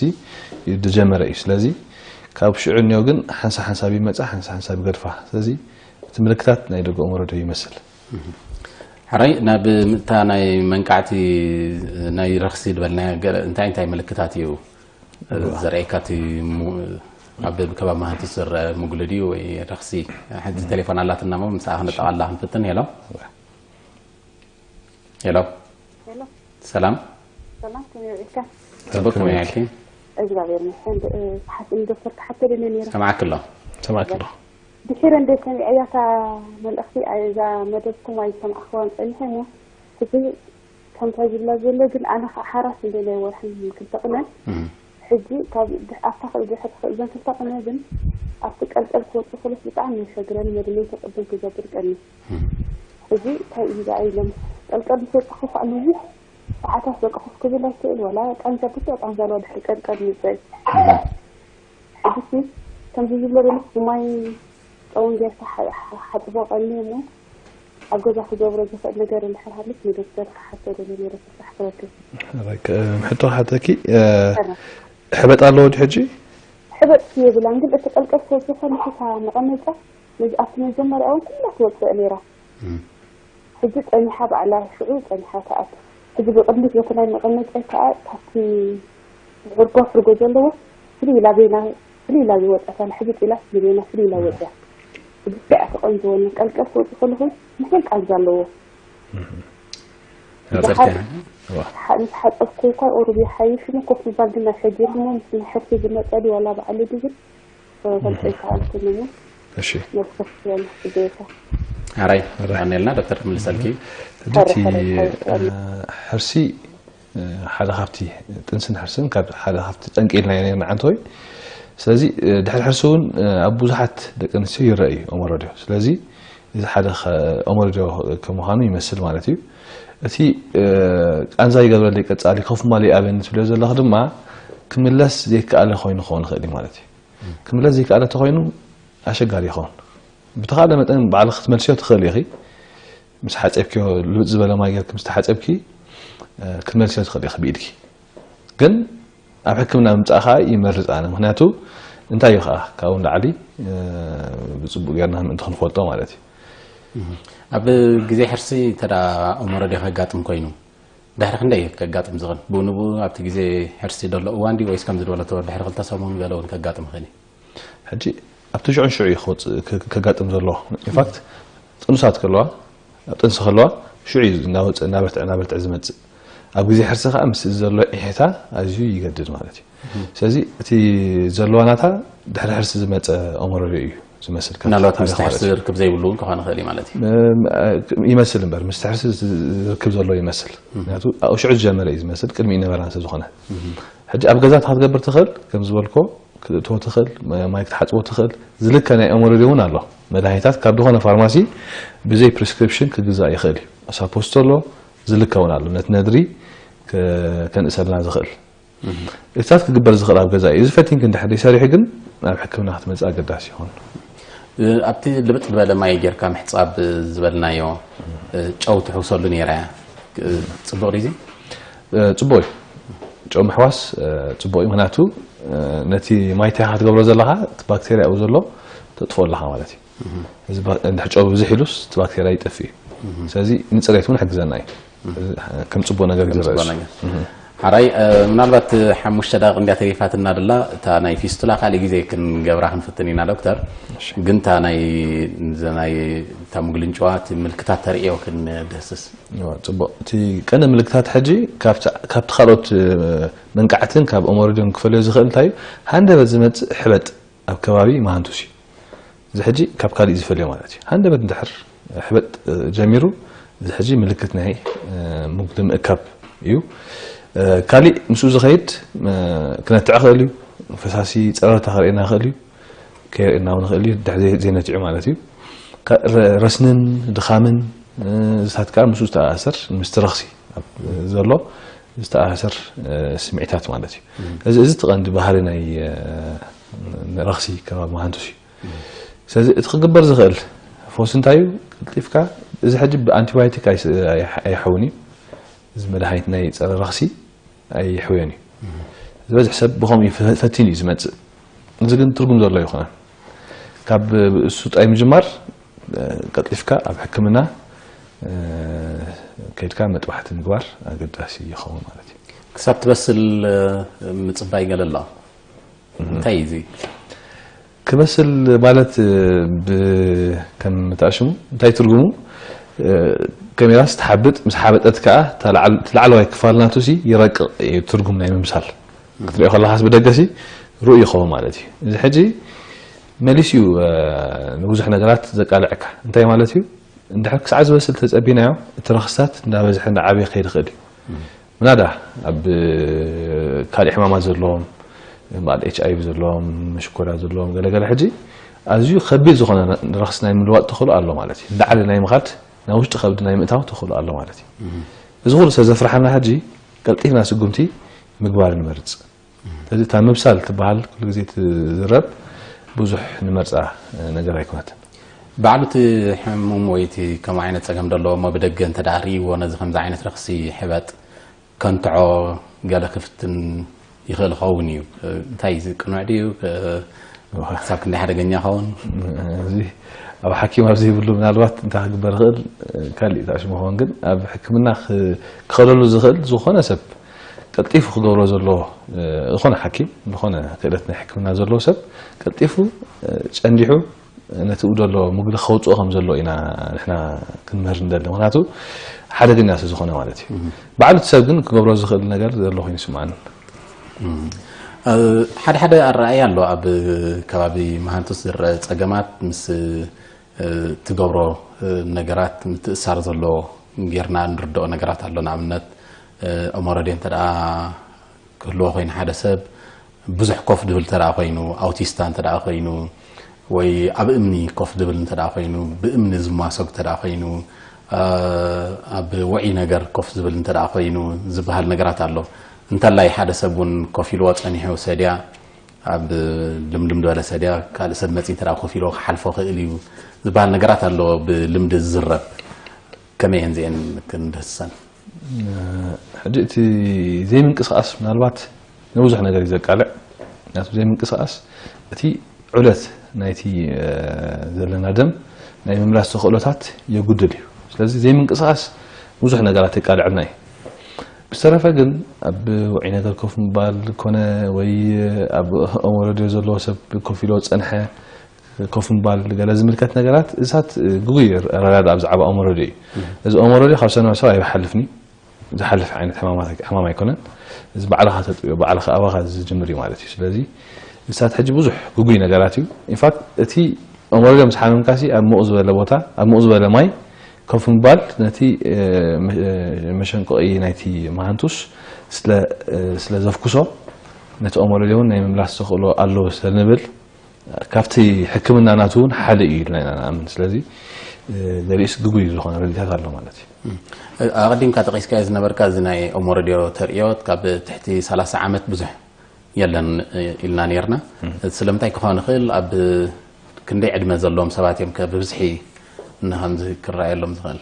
እዩ ዝጀመረ እዩ። ስለዚ ካብ ሽዑ እኒኦ ግን ሓንሳብ ሓንሳብ ይመጻ፣ ሓንሳብ ሓንሳብ ይገድፋ። ስለዚ እቲ ምልክታት ናይ ደገ ኦመረድዮ ይመስል። ሕራይ ናብ ምእታ ናይ መንቃዕቲ ናይ ረኽሲ ዝበልናዮ ገለ እንታይ እንታይ ምልክታት እዩ ዘርእየካ? እቲ ሙ-፣ ኣብ ከባቢ መሃንቲስ ዝረአ ሙግሊ ድዩ ወይ ረኽሲ? ሓንቲ ቴሌፎን ኣላትና እሞ ምስኣ ክነጠቓላ ክንፍትን። ሄሎ ሄሎ ሄሎ፣ ሰላም ሰላም፣ ከመይ ውዒልካ? ጽቡቅ፣ ከመይ ውዒልኪ? እግዚኣብሔር ይመስገን። እ፣ ክሓት-፣ ንዶክተር ክሓቶ ደልየ ነይረ። ሰማዕኪ ኣሎ። ሰማዕኪ ኣሎ። ድሒረ እንደ ሰሚዐያ እታ መልእኽቲ፣ እዛ መደብኩም ኣይሰማዕኽዋን ጸኒሐ እሞ፣ ሕጂ ከምታ ዝብላ ዘሎ ግን ኣነ ከዓ ሓራስ እንደ ናይ ወርሕን ክልተ ቅነ፣ እም። ሕጂ ካብ ድሕ-፣ ኣብታ ክል-፣ ድሕሪ ክል-፣ እዘን ክልተ ቅነ ግን ኣብቲ ቀልቀል ክወጽእ ከሎስ ብጣዕሚ የሸግረኒ፣ መድለይቲ ቅድም ክገብር ቀኒ። ሕጂ እንታይ እዩ ደኣ ኢሎም ቀልቀል ምስ ወጻኹ ከዓ ነዊሕ ሰዓታት በቃ ኮፍ ክብል ኣይክእል፣ ዋላ ቃንዛ ብቻ ቃንዛ ኣለዋ ድሕሪ ቀልቀል ምውጻእ። ሕጂ ከምዚ ዝብሎ ዘለኹ ብማይ ጨውን ጌርካ ሓ-፣ ሓ-፣ ሓጽቦ ቀኒ እሞ ኣብ ገዛ ክገብሮ ዝኽእል ነገር እንድሕር ሃልዩስ ንዶክተር ክሓቶ ደልየ ነይረ ፍታሕ ክረክብ። ሕቶ ሓተኪ፣ እ፣ ሕበጥ ኣለዎ ድዩ ሕጂ? ሕበጥ የብላን፣ ግን እቲ ቀልቀል ክወጽእ ከሎ እታ መቐመጫ ነዚ ኣብቲ መጀመርያ እውን ኩላ ትወጽእ ነይራ። ሕጂ ጸኒሓ ባዕላ ሽዑ ጸኒሓ ትኣቱ። ሕጂ ብቕድሚት በቲ ናይ መቐመጫ ከኣ ካብቲ ዕርጓ ፍርጎ ዘለዎ ፍልይ ኢላ በይና ፍልይ ኢላ ዝወጸት ኣላ። ሕብጥ ኢላ ንበይና ፍልይ ኢላ ወጽያ። ሕጂ እዚኣ ትቐንዝወኒ ቀልቀል ክወጽእ ከለኹ ንሕን ቃንዛ ኣለዎ። ሕጽርቲ ሓ-፣ ምስ ሓጸብኩ እኳ ቁሩብ ይሓይሽ እሞ ኮፍ ምባል ግን ኣሸጊርኒ እሞ ምስ ናይ ሕርሲ ዝመጸ ድዩ ዋላ ባዕሉ ድዩ ግን ክፈልጦ ኣይከኣልኩን እሞ እሺ። መልሲ ክትህበኒ ክጽበየካ። ሕራይ ቀኒልና ዶክተር ክምልሰልኪ። ሕጂ እቲ፣ እ፣ ሕርሲ፣ እ፣ ሓደ ካብቲ ጥንስን ሕርስን ካብ ሓደ ካብቲ ጠንቂ ኢልና ኢና ንዓንተወይ። ስለዚ፣ እ፣ ድሕሪ ሕርሲ እውን፣ እ፣ ኣብ ብዙሓት ደቂ ኣንስትዮ ይረአ እዩ ኦመረድዮ። ስለዚ እዚ ሓደ ከ-፣ ኦመረድዮ ከም ምዃኑ ይመስል ማለት እዩ። እቲ፣ እ፣ ቃንዛ ይገብረለይ ቀጻሊ ኮፍ ማሊ ኣበኒ ትብልዮ ዘለኺ ድማ ክምለስ ዘይከኣለ ኮይኑ ክኸውን ይኽእል እዩ ማለት እዩ። ክምለስ ዘይከኣለ ተኾይኑ ኣሸጋሪ ይኸውን። ብተኻእለ መጠን ባዕልኺ ክትመልስዮ ትኽእሊ ኢኺ። ምስ ሓጸብክዮ ልብጥ ዝበለ ማይ ጌርኪ ምስ ተሓጸብኪ፣ እ፣ ክትመልስዮ ትኽእሊ ኢኺ ብኢድኪ። ግን ኣብ ሕክምና ምምጻእ ከኣ ይመርጽ ኣነ። ምኽንያቱ እንታይ እዩ ከኣ ካብኡ ንላዕሊ፣ እ፣ ብጽቡቕ ጌርና ምእንቲ ክንፈልጦ ማለት እዩ። ኣብ ግዜ ሕርሲ እንተ ደኣ ኦመረድዮ ከጋጥም ኮይኑ ድሕሪ ክንደይ እዩ ከጋጥም ዝኽእል? ብኡ ንብኡ ኣብቲ ግዜ ሕርሲ ዘሎ እዋን ድዩ ወይስ ከምዚ ዝበለቶ ድሕሪ ክልተ ሰሙን ገለ እውን ከጋጥም ይኽእል እዩ? ሕጂ ኣብቲ ሽዑን ሽዑ እዩ ክወጽእ፣ ከ-፣ ከጋጥም ዘለዎ። ኢንፋክት ጥኑሳት ከለዋ፣ ኣብ ጥንሲ ከለዋ ሽዑ እዩ እናወጽእ፣ እናበርትዐ፣ እናበርትዐ ዝመጽእ። ኣብ ግዜ ሕርሲ ከኣ ምስ ዘሎ ኢሕታ ኣዝዩ ይገድድ ማለት እዩ። ስለዚ እቲ ዘለዋ ናታ ድሕሪ ሕርሲ ዝመጸ ኦመረድዮ እዩ ዝመስል። ካብ ምናልባት ታሪኽ ምስቲ ሕርሲ ማለት እዩ። ዝርክብ ዘይብሉ እውን ክኾን ይኽእል እዩ ማለት እዩ። ም-፣ እ፣ ይመስል እምበር ምስቲ ሕርሲ ዝ-፣ ዝርክብ ዘሎ ይመስል። ምክንያቱ ኣብኡ ሽዑ ዝጀመረ እዩ ዝመስል፣ ቅድሚ ነበራን ስለ ዝኾነ። ሕጂ ኣብ ገዛ እንታይ ክትገብር ትኽእል? ከም ዝበልኮ ክትእትዎ ትኽእል፣ ማ-፣ ማይ ክትሓጽቦ ትኽእል። ዝልከ ናይ ኦመረድዮ እውን ኣሎ። መድሃኒታት ካብ ዝኾነ ፋርማሲ ብዘይ ፕሪስክሪፕሽን ክግዛእ ይኽእል እዩ። ሳፖስቶ ኣሎ፣ ዝልከ እውን ኣሎ። ነቲ ነድሪ ከ-፣ ከንእሰልና ዝኽእል። እታት ክግበር ዝኽእል ኣብ ገዛ እዩ። እዚ ፈቲንክ እንድሕር ሰሪሑ ግን ናብ ሕክምና ክትመጽእ ኣገዳሲ ይኾን። እ፣ ኣብቲ ልብጥ ዝበለ ማይ ጌርካ ምሕጻብ ዝበልናዮ፣ እ፣ ጨው ትሕውሰሉ ነይራ እያ። እ፣ ጽቡቕ ድዩ? እ፣ ጽቡቕ እዩ። ጨው ምሕዋስ፣ እ፣ ጽቡቕ እዩ። ምኽንያቱ፣ እ፣ ነቲ ማይ እንታይ ክትገብሮ ዘለኻ፣ እቲ ባክቴርያ ኣብኡ ዘሎ ተጥፍኦ ኣለኻ ማለት እዩ። እዚ ባ-፣ እንድሕር ጨው ብዝሕ ኢሉስ እቲ ባክቴርያ ይጠፍእ እዩ። ስለዚ ንጽሬት እውን ይሕግዘና እዩ። እዚ ከም ጽቡቕ ነገር እዩ ዝረአ ጽቡቕ እሱ። ነገር። ሓራይ ምናልባት ሓሙሽተ ደቂ እንዲያ ተሪፋትና ደላ እታ ናይ ፊስቱላ ካልእ ግዜ ክንገብራ ክንፍትን ኢና ዶክተር። ግን እታ ናይ እዛ ናይ እታ ምጉልንጭዋ እቲ ምልክታት ተርእዮ ክንድህስስ። ጽቡቅ። እቲ ቀንዲ ምልክታት ሕጂ ካብቲ ካልኦት መንቃዕትን ካብ ኦሞሮዲዮን ክፈልዮ ዝኽእል እንታይ እዩ? ሃንደበት ዝመጽእ ሕበጥ ኣብ ከባቢ መሃንቱስ እዩ። እዚ ሕጂ ካብ ካልእ ዝፈልዮ ማለት እዩ። ሃንደበት እንድሕር ሕበጥ ጀሚሩ፣ እዚ ሕጂ ምልክት ናይ ምጉዲ ምእካብ እዩ። ካልእ ምስኡ ዝኸይድ ክነትዕ ክእል እዩ። ፈሳሲ ጸረርታ ከርእየና ክእል እዩ። ከየርእየና እውን ክእል እዩ። ድሕሪ ዘይነትዑ ማለት እዩ። ረስንን ድኻምን እዚታት ከዓ ምስኡ ዝተኣሳሰር ምስቲ ረኽሲ ዘሎ ዝተኣሳሰር ስምዒታት ማለት እዩ። እዚ እዚ እቲ ቀንዲ ባህሪ ናይ ረኽሲ ከባቢ መሃንቱስ እዩ። ስለዚ እቲ ክግበር ዝኽእል ፈውሲ እንታይ እዩ? ቀልጢፍካ፣ እዚ ሕጂ ብኣንቲባዮቲክ ኣይስ- ኣይ- ኣይሓውን እዩ። እዚ መድሃኒት ናይ ጸረ ረኽሲ ኣይሕውዮን እዩ። ዝበዝሕ ሰብ ብኸምኡ እዩ ፈ- ፈቲኑ እዩ ዝመጽእ። እዚ ግን ትርጉም ዘሎ ኣይኮነን። ካብ እሱ ጥራይ ምጅማር ቀልጢፍካ ኣብ ሕክምና ከይድካ መጥባሕቲ ምግባር ኣገዳሲ ይኸውን ማለት እዩ። ክሳብ ትበስል ምጽባይ ገለ ኣሎ። እንታይ እዩ እዚ? ክበስል ማለት ከም ተኣሽሙ እንታይ ትርጉሙ? ከሜራስ ትሓብጥ፣ ምስ ሓበጠት ከኣ እቲ ላዕለዋይ ክፋል ናቱ ሲ ይረቅቕ እዩ። ትርጉም ናይ ምምሳል ክትሪኦ ከለኻስ ብደገሲ ርኡይ ይኸውን ማለት እዩ። እዚ ሕጂ መሊስ እዩ ንብዙሕ ነገራት ዘቃልዐካ። እንታይ ማለት እዩ? እንድሕር ክሳዕ ዝበስል ተጸቢናዮ፣ እቲ ረኽስታት እንዳበዝሐ እንዳዓበየ ክኸይድ ይኽእል እዩ። ምናዳ ኣብ ካልእ ሕማማት ዘለዎም፣ በዓል ኤች ኣይ ቪ ዘለዎም፣ መሽኮዳ ዘለዎም፣ ገለገለ ሕጂ ኣዝዩ ከቢድ ዝኾነ ረኽሲ ናይ ምልዋጥ ተኽእሎ ኣሎ ማለት እዩ። እንዳዓለ ናይ ምኻድ፣ ናብ ውሽጢ ከብዲ ናይ ምእታው ተኽእሎ ኣሎ ማለት እዩ። እዚ ኩሉ ሰብ ዘፍርሓና ሕጂ ቀልጢፍና ስጉምቲ ምግባር ንመርጽ። ስለዚ እታ ምብሳል ትበሃል ኩሉ ግዜ ትዝረብ ብዙሕ ንመርጻ ነገር ኣይኮነትን። ባዕሉ እቲ ሕሙም ወይ እቲ ከምኡ ዓይነት ጸገም ደለዎ እሞ ብደገ እንተ ደኣ ርእይዎ ነዚ ከምዚ ዓይነት ረኽሲ ሕበጥ ከንትዖ ገለ ክፍትን ይኽእል ኸውን እዩ። እንታይ እዚ ቅኑዕ ድዩ? ክሳብ ክንደይ ሓደገኛ ኸውን? እዚ ኣብ ሓኪም ኣብ ዘይብሉ ምናልባት እንታይ ክግበር ይኽእል ካልእ ተኣሽሙ ኸውን፣ ግን ኣብ ሕክምና ክኸለሉ ዝኽእል ዝኾነ ሰብ ቀልጢፉ ክገብሮ ዘለዎ ዝኾነ ሓኪም ዝኾነ ክእለት ናይ ሕክምና ዘለዎ ሰብ ቀልጢፉ ጨንዲሑ ነቲ ኡ ዘሎ ምግቢ ከውፅኦ ከም ዘሎ ኢና ንሕና ክንምህር ንደሊ። ምክንያቱ ሓደገኛ ስለ ዝኾነ ማለት እዩ። ባዕሉ እቲ ሰብ ግን ክገብሮ ዝኽእል ነገር ዘሎ ኮይኑ ይስምዓኒ። ሓደ ሓደ ኣረኣእያ ኣሎ ኣብ ከባቢ መሃንቱስ ዝረአ ጸገማት ምስ ትገብሮ ነገራት ምትእሳር ዘለዎ ጌርና ንርድኦ ነገራት ኣሎ። ንኣብነት ኦሞረዴ እንተ ደኣ ክህልዎ ኮይኑ ሓደ ሰብ ብዙሕ ኮፍ ድብል እንተ ደኣ ኮይኑ፣ ኣውቲስታ እንተ ደኣ ኮይኑ፣ ወይ ኣብ እምኒ ኮፍ ድብል እንተ ደኣ ኮይኑ፣ ብእምኒ ዝማሰግ እንተ ደኣ ኮይኑ፣ ኣብ ውዒ ነገር ኮፍ ዝብል እንተ ደኣ ኮይኑ ዝበሃል ነገራት ኣሎ። እንተላይ ሓደ ሰብ እውን ኮፍ ኢልዎ ጸኒሑ ሰድያ ኣብ ልምልም ዝበለ ሰድያ ካልእ ሰብ መጺ እንተ ደኣ ኮፍ ኢልዎ ክሓልፎ ክእል እዩ ዝበሃል ነገራት ኣሎ ብልምዲ ዝዝረብ። ከመይ እየን እዚኤን ክንድህስሰን? ሕጂ እቲ ዘይምንቅስቓስ ምናልባት ንብዙሕ ነገር እዩ ዘቃልዕ። ምክንያቱ ዘይምንቅስቓስ እቲ ዑደት ናይቲ ዘለና ደም ናይ ምምላስ ተኽእሎታት የጉድል እዩ። ስለዚ ዘይምንቅስቓስ ብዙሕ ነገራት የቃልዐልና እዩ። ብዝተረፈ ግን ኣብ ውዒ ነገር ኮፍ ምባል ኮነ ወይ ኣብ ኦሞረድዮ ዘለዎ ሰብ ኮፍ ኢሎ ዝጸንሐ ኮፍ ምባል ገለ ዝምልከት ነገራት እሳት ግጉይ ኣረዳድኣ ብዛዕባ ኦሞረድዮ እዩ። እዚ ኦሞረድዮ ካብ ሰብ ናብ ሰብ ኣይሓልፍን እዩ። ዝሓልፍ ዓይነት ሕማማት ሕማም ኣይኮነን። እዚ ባዕልኻ ተጥብዮ ባዕልኻ ኣባኻ ዝጅምር እዩ ማለት እዩ። ስለዚ እሳት ሕጂ ብዙሕ ግጉይ ነገራት እዩ። ኢንፋክት እቲ ኦሞረድዮ ምስ ሓመምካሲ ኣብ ምቕ ዝበለ ቦታ ኣብ ምቕ ዝበለ ማይ ኮፍ ምባል ነቲ መሸንቆቒ ናይቲ መሃንቱስ ስለ ዘፍኩሶ ነቲ ኦሞረድዮ እውን ናይ ምምላስ ተኽእሎ ኣለዎ ስለንብል ካብቲ ሕክምና ናቱ እውን ሓደ እዩ ኢልና ኢና ንኣምን። ስለዚ ገሊኡስ ግጉይ ዝኾነ ረዲታት ኣሎ ማለት እዩ። ኣቐዲምካ ጠቒስካዮ ዝነበርካ እዚ ናይ ኦሞረድዮ ተርእዮት ካብ ትሕቲ ሰላሳ ዓመት ብዙሕ የለን ኢልና ነርና። ስለምንታይ ክኸውን ይኽእል? ኣብ ክንደይ ዕድመ ዘለዎም ሰባት እዮም ከ ብብዝሒ ንኸምዚ ክረኣየሎም ዝኽእል?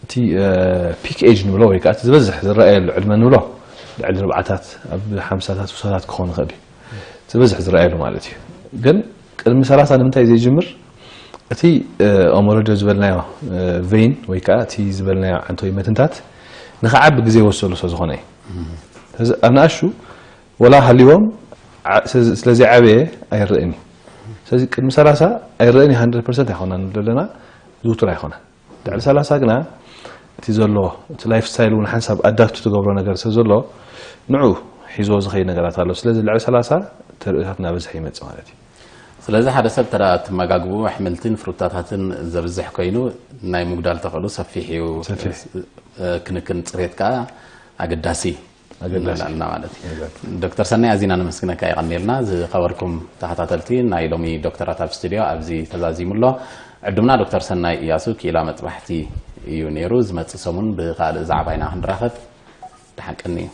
እቲ ፒክ ኤጅ ንብሎ ወይ ከዓ እቲ ዝበዝሕ ዝረኣየሉ ዕድመ ንብሎ ልዕሊ ርብዓታት ኣብ ሓምሳታት ውሳታት ክኸውን ይኽእል እዩ። ዝበዝሕ ዝረኣየሉ ማለት እዩ። ግን ቅድሚ ሰላሳ ንምንታይ ዘይጅምር? እቲ ኦሞረድዮ ዝበልናዮ ቬይን ወይ ከዓ እቲ ዝበልናዮ ዓንቶ ወይ መትንታት ንኽዓቢ ግዜ ወሰሉ ስለ ዝኾነ እዩ። ስለዚ ኣብ ንኣሽቱ ወላ ሃልዎም ዓ- ስለዚ- ስለዚ ዓበየ ኣይረእን እዩ። ስለዚ ቅድሚ ሰላሳ ኣይረእን እዩ፣ ሃንድረድ ፐርሰንት ኣይኮናን ዘለና፣ ዝውቱር ኣይኮነን። ልዕሊ ሰላሳ ግና እቲ ዘሎ እቲ ላይፍ ስታይል እውን ሓንሳብ ኣዳፕት ትገብሮ ነገር ስለ ዘሎ ንዑ ሒዝዎ ዝኸይድ ነገራት ኣሎ። ስለዚ ልዕሊ ሰላሳ ተርእዮታት እናበዝሐ ይመጽእ ማለት እዩ። ስለዚ ሓደ ሰብ ተራ ትመጋግቡ ኣሕምልትን ፍሩታታትን ዘብዝሕ ኮይኑ ናይ ምጉዳል ተኽእሎ ሰፊሕ እዩ። ሰፊሕ። እ፣ ክንክን ጽሬት ከዓ ኣገዳሲ ኣገዳሲ። ንብለና ማለት እዩ። ኣገዳሲ። ዶክተር ሰናይ ኣዚና ነመስግነካ የቐንየልና። ዝኸበርኩም ተኸታተልቲ ናይ ሎሚ ዶክተራት ኣብ ስቱዲዮ ኣብዚ ተዛዚሙ ኣሎ። ዕዱምና ዶክተር ሰናይ እያሱ ክኢላ መጥባሕቲ እዩ ነይሩ። ዝመጽእ ሰሙን ብኻልእ ዛዕባ ኢና ክንራኸብ። ደሓን ቀንዩ።